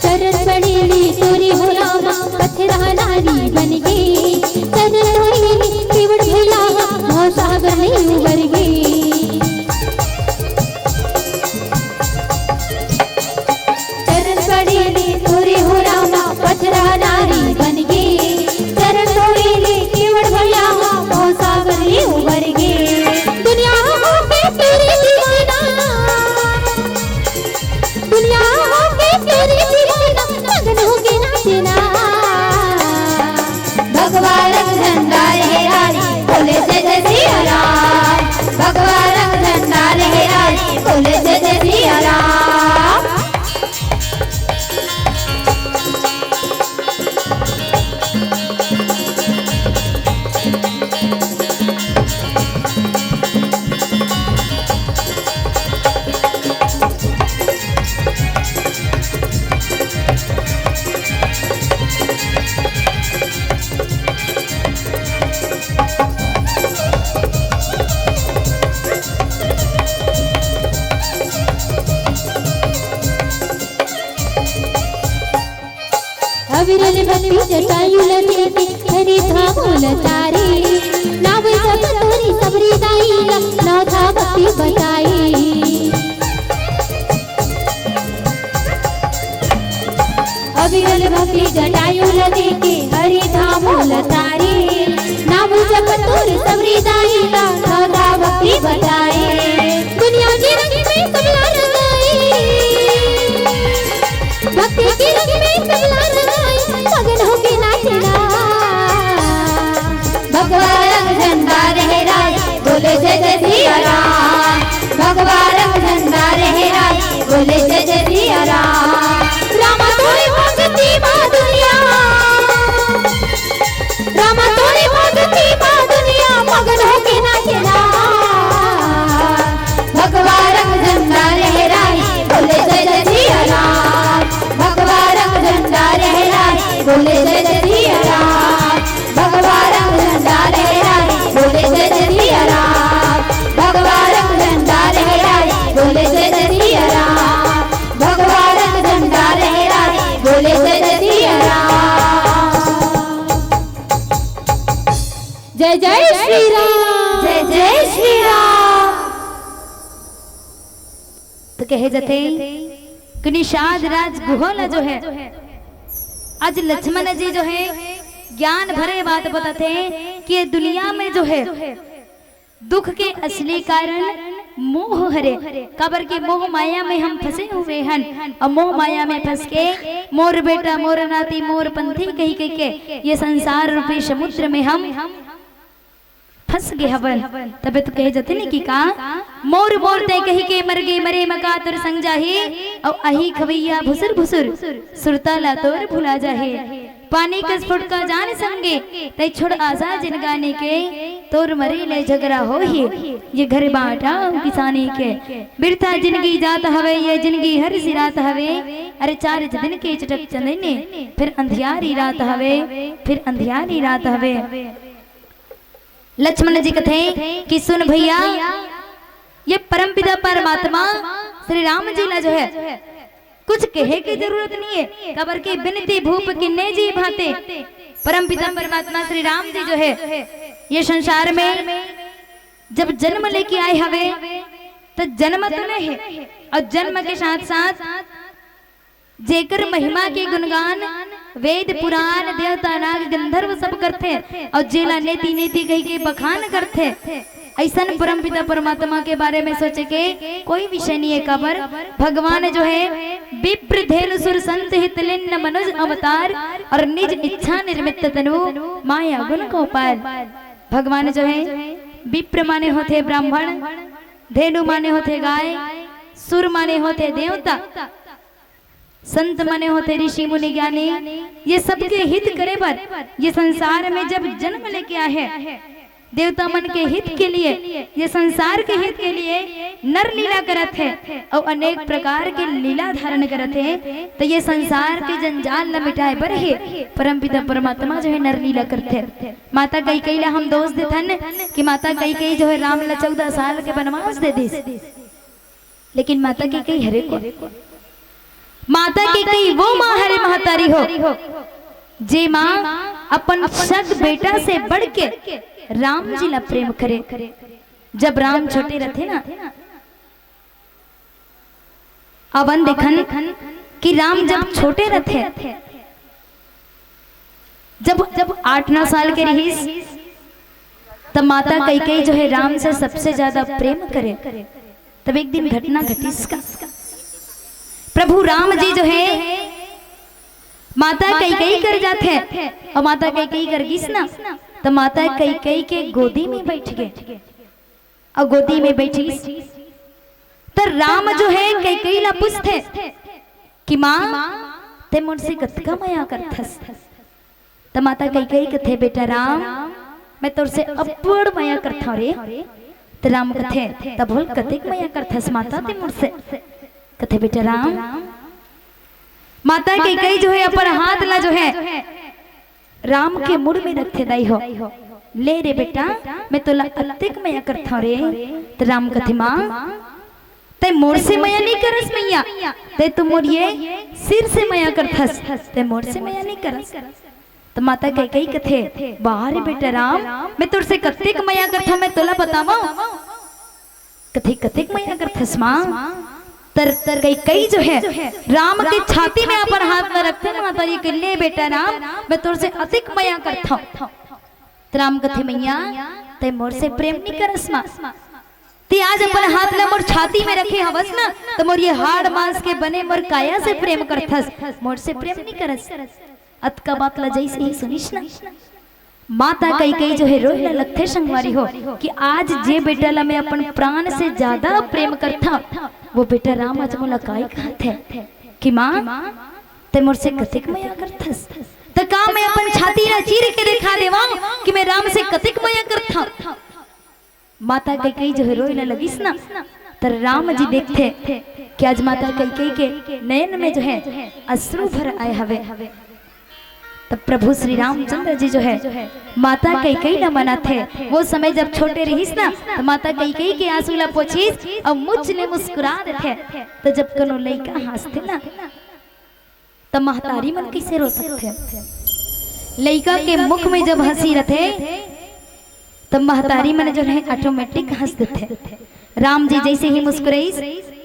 चरण पड़े ले तोरे हो रामा, पथरा नारी बन गे। चरण धोए ले केवट भैया, भवसागर में उबर गे। चरण पड़े ले तोरे हो रामा, पथरा नारी बन गे। चरण धोए ले केवट भैया, भवसागर में उबर गे। दुनिया हो के तोरे दीवाना, दुनिया हो के तोरे दीवाना, मगन होके नाचना। भगवा रंग झंडा लहराए, बोले जय जय सिया राम। भगवा रंग झंडा लहराए, बोले जय जय सिया राम। अविरल भक्ति जटायु ल देके, हरि धाम उलतारे। नावे जप तोरी सबरी दाई ला, नौ धाम भक्ति बताई। अविरल भक्ति जटायु ल देके, हरि धाम उलतारे। नाम जप तोर सबरी दाई ला, नौ धाम भक्ति बताए। दुनिया के रंग में सबला रंगाए, भक्ति के रंग में सबला रंगाए, मगन होके नाचना। भगवा जय जय श्री राम, जय जय श्री राम। तो कहे जाथे कि निषाद राज गुहा ला जो है, आज लक्ष्मण जी जो है, ज्ञान भरे बात बताथे कि ये दुनिया में जो है, दुख के असली कारण मोह हरे, काबर के मोह माया में हम फंसे हुए हन, अउ मोह माया में फंस के मोर बेटा, मोर नाती, मोर पंथी कहि कहि के ये संसार रूपी समुद्र में हम फंस गे हवन। तबे तो कहे जाथे न कि का, मोर मोर तैं कहि के मर गे, मरे म का तोर संग जाही, अउ अही खवैया भुसुर भुसुर, सुरता ला तोर भुला जाही। पानी कस फुटका जान संगे, तैं छोड़ आशा जिनगानी के, तोर मरे ले झगरा होही, ये घर बांटा किसानी के। बिरथा जिनगी जात हवे, ये जिनगी हर सिरात हवे। अरे चार दिन के चटक चंदने, फिर अंधियारी रात हवे, फिर अंधियारी रात हवे। लक्ष्मण जी कथे कि सुन भैया, ये परमपिता परमात्मा श्री राम जी ला जो है, कुछ कहे के जरूरत नहीं है, काबर के बिनती भूप किन्ने जी भांते। परमपिता परमात्मा श्री राम जी जो है, ये संसार में जब जन्म लेके आए हवे, तो जन्म तो नहीं है, अउ जन्म के साथ साथ जेकर महिमा के गुणगान वेद पुराण देवता नाग गंधर्व सब करथे, अउ जेला नेति नेति कहि के बखान करथे, अइसन परमपिता परमात्मा के बारे में सोचे के कोई विषय नहीं है। काबर भगवान जो है, विप्र धेनु सुर संत हित लिन्न मनुज अवतार, अउ निज इच्छा निर्मित तनु माया गुण को पार। भगवान जो है, विप्र माने होथे ब्राह्मण, धेनु माने होथे गाय, सुर माने होथे देवता, संत माने होथे ऋषि मुनि ज्ञानी। ये सबके हित करे बर ये संसार में जब जन्म लेके आए हैं, देवता मन के हित के लिए, ये संसार के हित के लिए नर लीला करत है अउ अनेक प्रकार के लीला धारण करत है। तो ये संसार के जंजाल ल मिटाए बर ही परमपिता परमात्मा जो है, नर लीला करथे। माता कैकेयी ला हम दोष देथन कि माता कैकेयी जो है, राम ला चौदह साल के वनवास दे दिस, लेकिन माता कैकेयी हरे को, माता कैकेयी वो माँ हरे महतारी हो, जे माँ अपन सग बेटा से बढ़ के राम जी ला प्रेम करे। जब राम छोटे रथे ना, अपन देखन कि राम जब छोटे रथे, जब जब आठ नौ साल के रहिस, तब माता कैकेयी जो है, राम से सबसे ज्यादा प्रेम करे। तब एक दिन घटना घटिस का, प्रभु राम जी जो है, माता कैकेयी कर जाथे, अउ माता कैकेयी कर गिस ना, त माता कैकेयी के गोदी में बैठ गे, अउ गोदी में बैठिस, त राम जो है, कैकेयी ला पूछथे कि माँ, तैं मोर से कतका मया करथस? त माता कैकेयी कथे, बेटा राम, मैं तोर से अब्बड़ मया करथंव रे। त राम कथे, त बोल, कतेक मया करथस माता तैं मोर से? कथे, बेटा राम, माता कैकेयी जो है, अपन हाथ ला जो है, राम के मुड़ में रखथे, दाई हो, ले रे बेटा, मैं तोला अतेक मया करथंव रे। त राम कथे, माँ, तैं मोर से मया नइ करस मइया, तैं तो मोर ये सिर से मया करथस, तैं मोर से मया नइ करस। त माता कैकेयी कथे, वाह रे बेटा राम, मैं तोर से कतेक मया करथंव, मैं तोला बतावंव। कथे, कतेक मया करथस माँ? त कैकेयी जो है, राम के छाती में अपन हाथ ला रखथे, माता जी के, ले बेटा राम, मैं तोर से अतेक मया करथंव। त राम कथे, मइया, तैं मोर से प्रेम नइ करस माँ। तैं आज अपन हाथ ला मोर छाती में रखे हवस ना, त मोर ये हाड़ मांस के बने मोर काया से प्रेम करथस, मोर से प्रेम नइ करस। अतका बात ला जइसे ही सुनिस ना, माता कैकेयी जो है, रोए ला लगथे संगवारी हो, कि आज जे बेटा ला मैं अपन प्राण से ज्यादा प्रेम करथंव, वो बेटा राम आज मोला काई कहत हे कि माँ, तैं मोर से कतेक मया करथस? त का मैं अपन छाती ला चीर के देखा देवंव कि मैं राम से कतेक मया करथंव? माता कैकेयी जो है, रोए ला लगिस ना, त राम जी देखथे कि आज माता कैकेयी के नयन में जो है, अश्रु भर आए हवे। तब प्रभु श्री रामचंद्र जी जो है, माता कैकेयी ला मनाथे। वो समय जब छोटे रहिस ना, त माता कैकेयी के आंसू ला पोछिस अउ मुच ले मुस्कुरा देथे। त जब कोनो लइका हंसथे ना, त महतारी मन कइसे रो सकथे? लइका के मुख में जब हंसी रथे, त महतारी मन जो है automatic हंस देथे। राम जी जैसे ही मुस्कुराइस,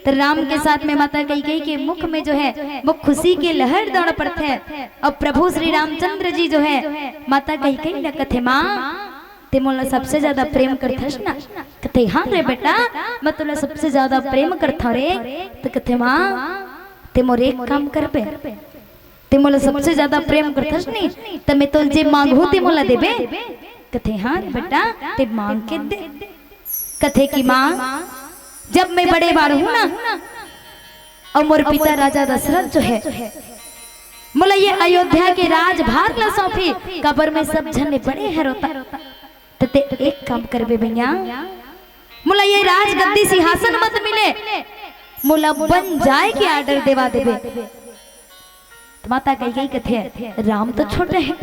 त राम के साथ में माता कैकेयी के मुख में जो है वो खुशी के लहर दौड़ पड़थे। अउ प्रभु श्री रामचंद्र जी जो है माता कैकेयी ल कथे, माँ, ते मोला सबसे ज्यादा प्रेम करथस ना? कथे, हाँ रे बेटा, मैं तोला सबसे ज्यादा प्रेम करथव रे। त कथे, माँ, ते मोर एक काम करबे, ते मोला सबसे ज्यादा प्रेम करथस नी, त मैं तोला जे मांगहूं ते मोला देबे? कथे, हाँ रे बेटा, ते मांग के दे। कथे कि माँ, जब मैं बड़े बाढ़हूं ना, अउ मोर पिता राजा दशरथ जो है मोला ये अयोध्या के राजभार ला सौंपही, काबर में सब झन ले बड़े हरंव त। त ते एक काम करबे भैया, मोला ये राजगद्दी सिंहासन मत मिले, मोला बन जाय के order देवा देबे। त माता कैकेयी कथे, राम तो छोटे हे,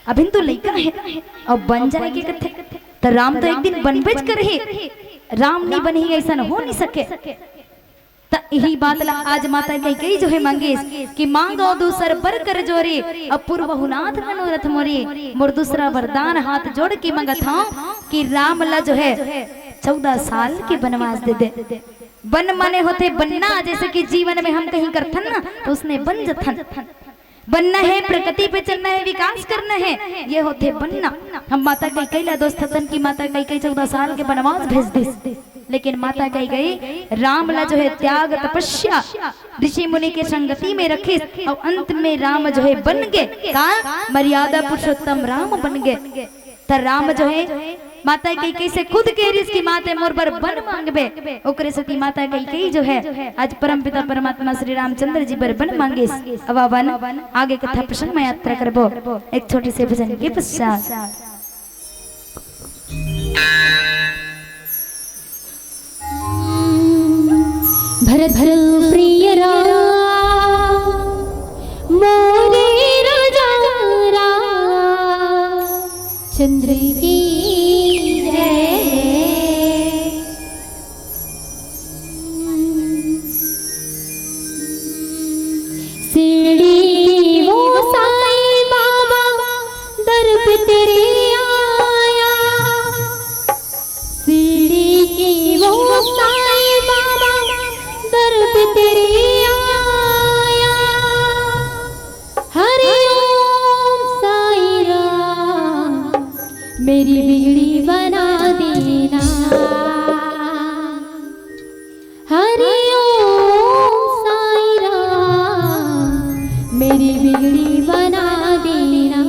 अभी तो लइका हे, अउ बन जाय के कथे, त राम तो एक दिन बनबेच करही, राम नइ बनही, अइसन हो नइ सके। त इही बात ला आज माता कैकेयी जो है मांगिस कि मांगव दूसर बर कर जोरी, अउ पूरवहु नाथ मनोरथ मोरी, मोर दूसरा वरदान हाथ जोड़ के मांगत हंव कि राम ला जो है चौदह साल के बनवास दे दे। बन माने होथे बनना, जैसे कि जीवन में हम कहीं करथन ना, त उसने बन जथन। बनना हे, प्रगति पे चलना हे, विकास करना हे, ये होथे बनना। हम माता कैकेयी ला दोस्त हतन कि माता कैकेयी चौदह साल के बनवास भेज दिस, लेकिन माता कैकेयी राम ला जो है त्याग, तपस्या, ऋषि मुनि के संगति में रखिस, अउ अंत में राम जो है बन गे का, मर्यादा पुरुषोत्तम राम बन गे। त राम जो है माता कैकेयी से खुद कहिस कि माँ ते मोर बर बन मांगबे। ओकरे सेती माता कैकेयी जो है आज परमपिता परमात्मा श्री रामचंद्र जी बर बन मांगिस। अब अपन आगे कथा प्रसंग में यात्रा करबो एक छोटे से भजन के पश्चात। भरत प्रिय राम मोरे राजा राम चंद्र की जय। शिरडी की वो साईं बाबा दर पे तेरे आया। शिरडी की वो साईं बाबा दर पे तेरे आया। हरि ओम साईं राम मेरी बिगड़ी बना देना। हरि ओम साईं राम मेरी बिगड़ी बना देना।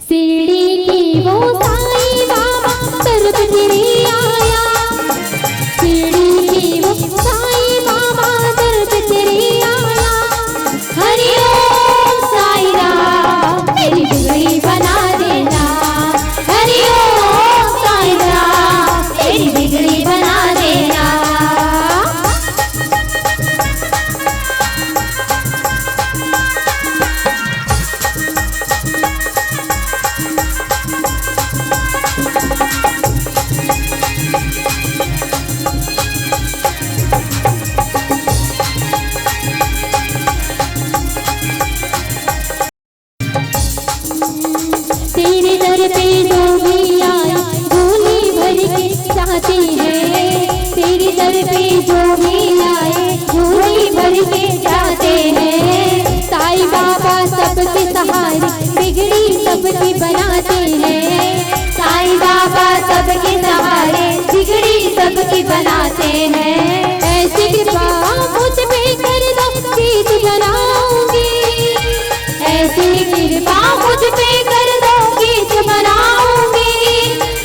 शिरडी की वो साईं बाबा दर पे तेरे आया। शिरडी की वो साईं बाबा दर पे तेरे आया। हरि ओम साईं राम मेरी बिगड़ी बना देना। हरि ओम साईं राम मेरी बिगड़ी बना देना। तेरे दर पे जो भी आए, झोली भर के जाते हैं। तेरे दर पे जो भी आए, झोली भर के जाते हैं। साईं बाबा सबके सहारे, बिगड़ी सबकी बनाते हैं। साईं बाबा सबके सहारे, बिगड़ी सबकी बनाते हैं। ऐसी कृपा मुझ पे कर दो, गीत बनाऊंगी। ऐसी कृपा मुझ पे कर दो, गीत बनाऊंगी।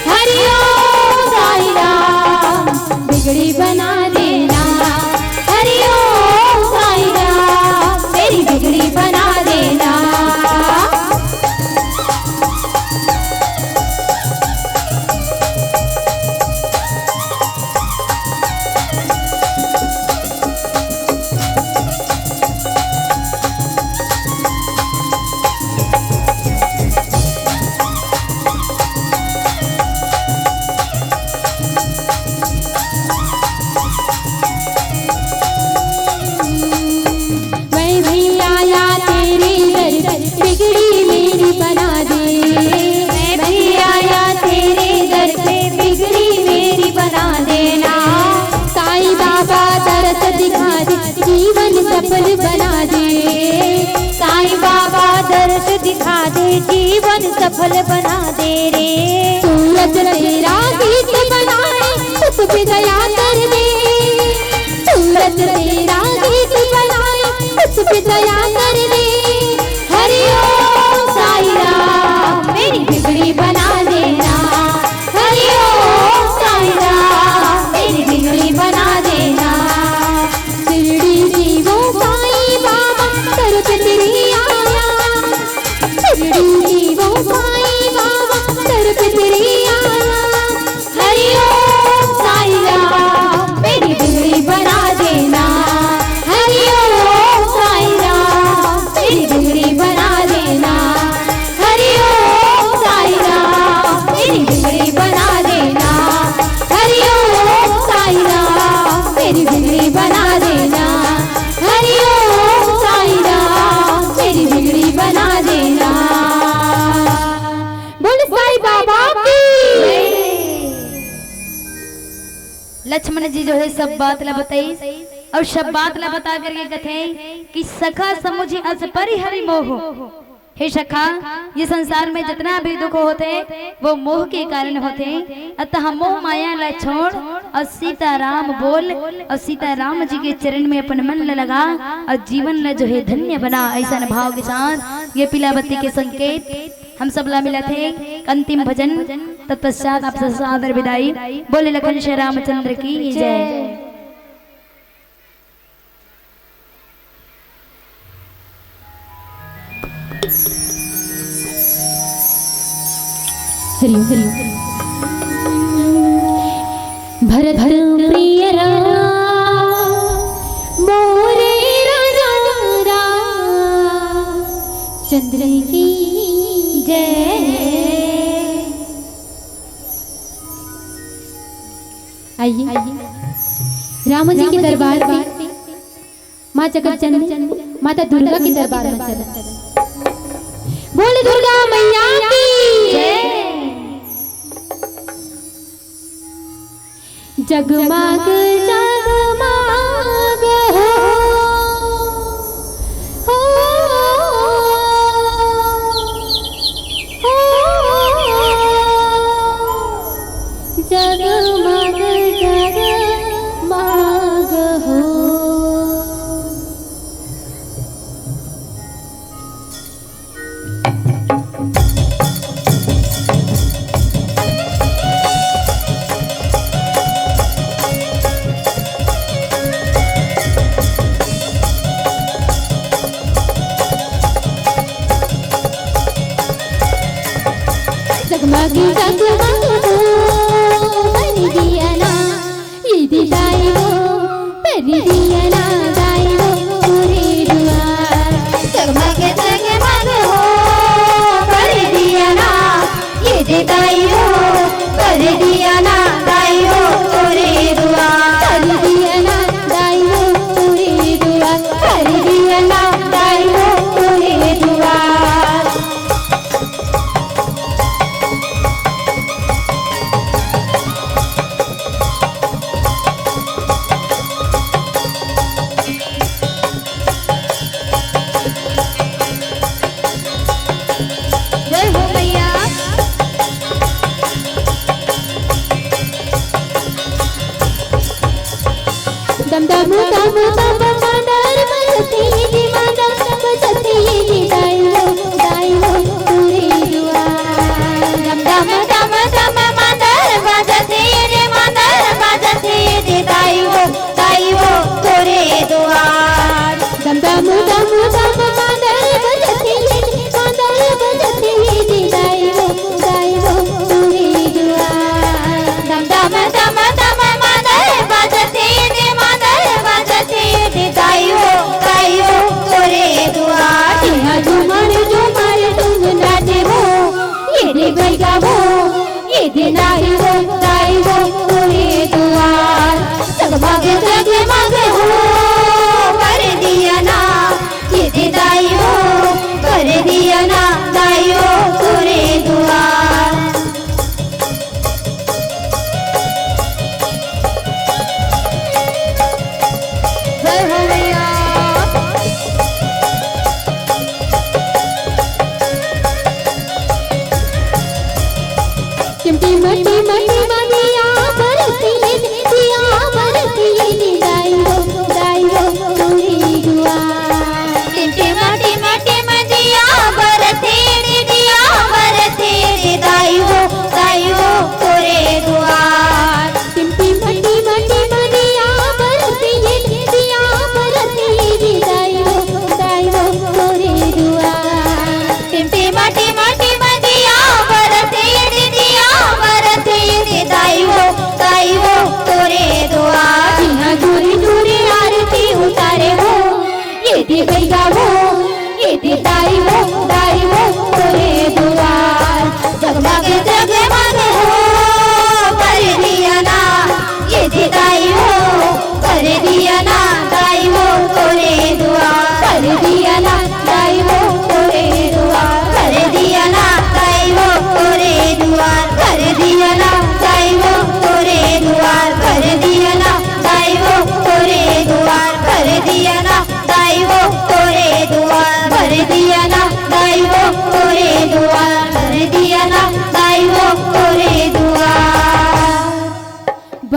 हरि ओम साईं राम, बिगड़ी बना देना। हरि ओम साईं राम, मेरी बिगड़ी बना देना। दिखा दे, जीवन सफल बना दे रे। सूरज तेरा गीत बनाए, उस पे दया कर दे। सूरज तेरा गीत बनाए, उस पे दया कर दे। हरि ओम साईं राम, मेरी बिगड़ी बना देना। हरि ओम साईं राम, मेरी बिगड़ी बना देना। शिरडी जीवो साईं बाबा, दर पे तेरी आया। शिरडी जीवो साईं बाबा, दर पे तेरी आया। हरि ओम साईं राम, मेरी बिगड़ी बना देना। हरि ओम साईं राम, मेरी बिगड़ी बना देना। हरि ओम साईं राम, मेरी बिगड़ी बना देना। हरि ओम साईं राम, मेरी बिगड़ी बना देना। हरि ओम साईं राम, मेरी बिगड़ी बना देना। बोल साईं बाबा की। लक्ष्मण जी जो है सब बात ला बताई और सब बात ला बता करके कथे कि सखा समुझ अस परि हरि मोह। हे सखा, ये संसार में जितना भी दुख होथे, वो मोह के कारण होथे। अतः मोह माया ला छोड़ और सीताराम बोल और सीताराम जी के चरण में अपन मन ला लगा और जीवन ला जो है धन्य बना। ऐसा भाव के साथ ये पीला बत्ती के संकेत हम सब ला मिलत हे। अंतिम भजन, तत्पश्चात आप सब सादर विदाई। बोले लखन श्री रामचंद्र की जय। हरि ओम, हरि ओम। भरत प्रिय राम, मोरे राजा राम चंद्र की जय। आइए, राम जी के दरबार में माँ जगत जननी माता दुर्गा के दरबार में चला। बोल दुर्गा मैया की जय। जगमग जगमग हो, हो, हो, जगमग जगमग हो। जगमग जगमग हो, बन दिया ना, ये दिखाई हो, बन दिया ना, दाई हो, पूरे दुआर। जगमग जगमग हो, बन दिया ना, ये दिखाई हो, बन दिया ना, दाई हो, पूरे दुआर। बन दिया ना, दाई हो, पूरे दुआर। बन दिया ना, दाई हो, पूरे दुआर।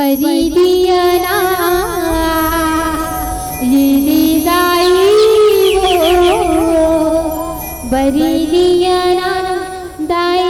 बरी दिया ना, ये दे दाई वो, बरी दिया ना, दाई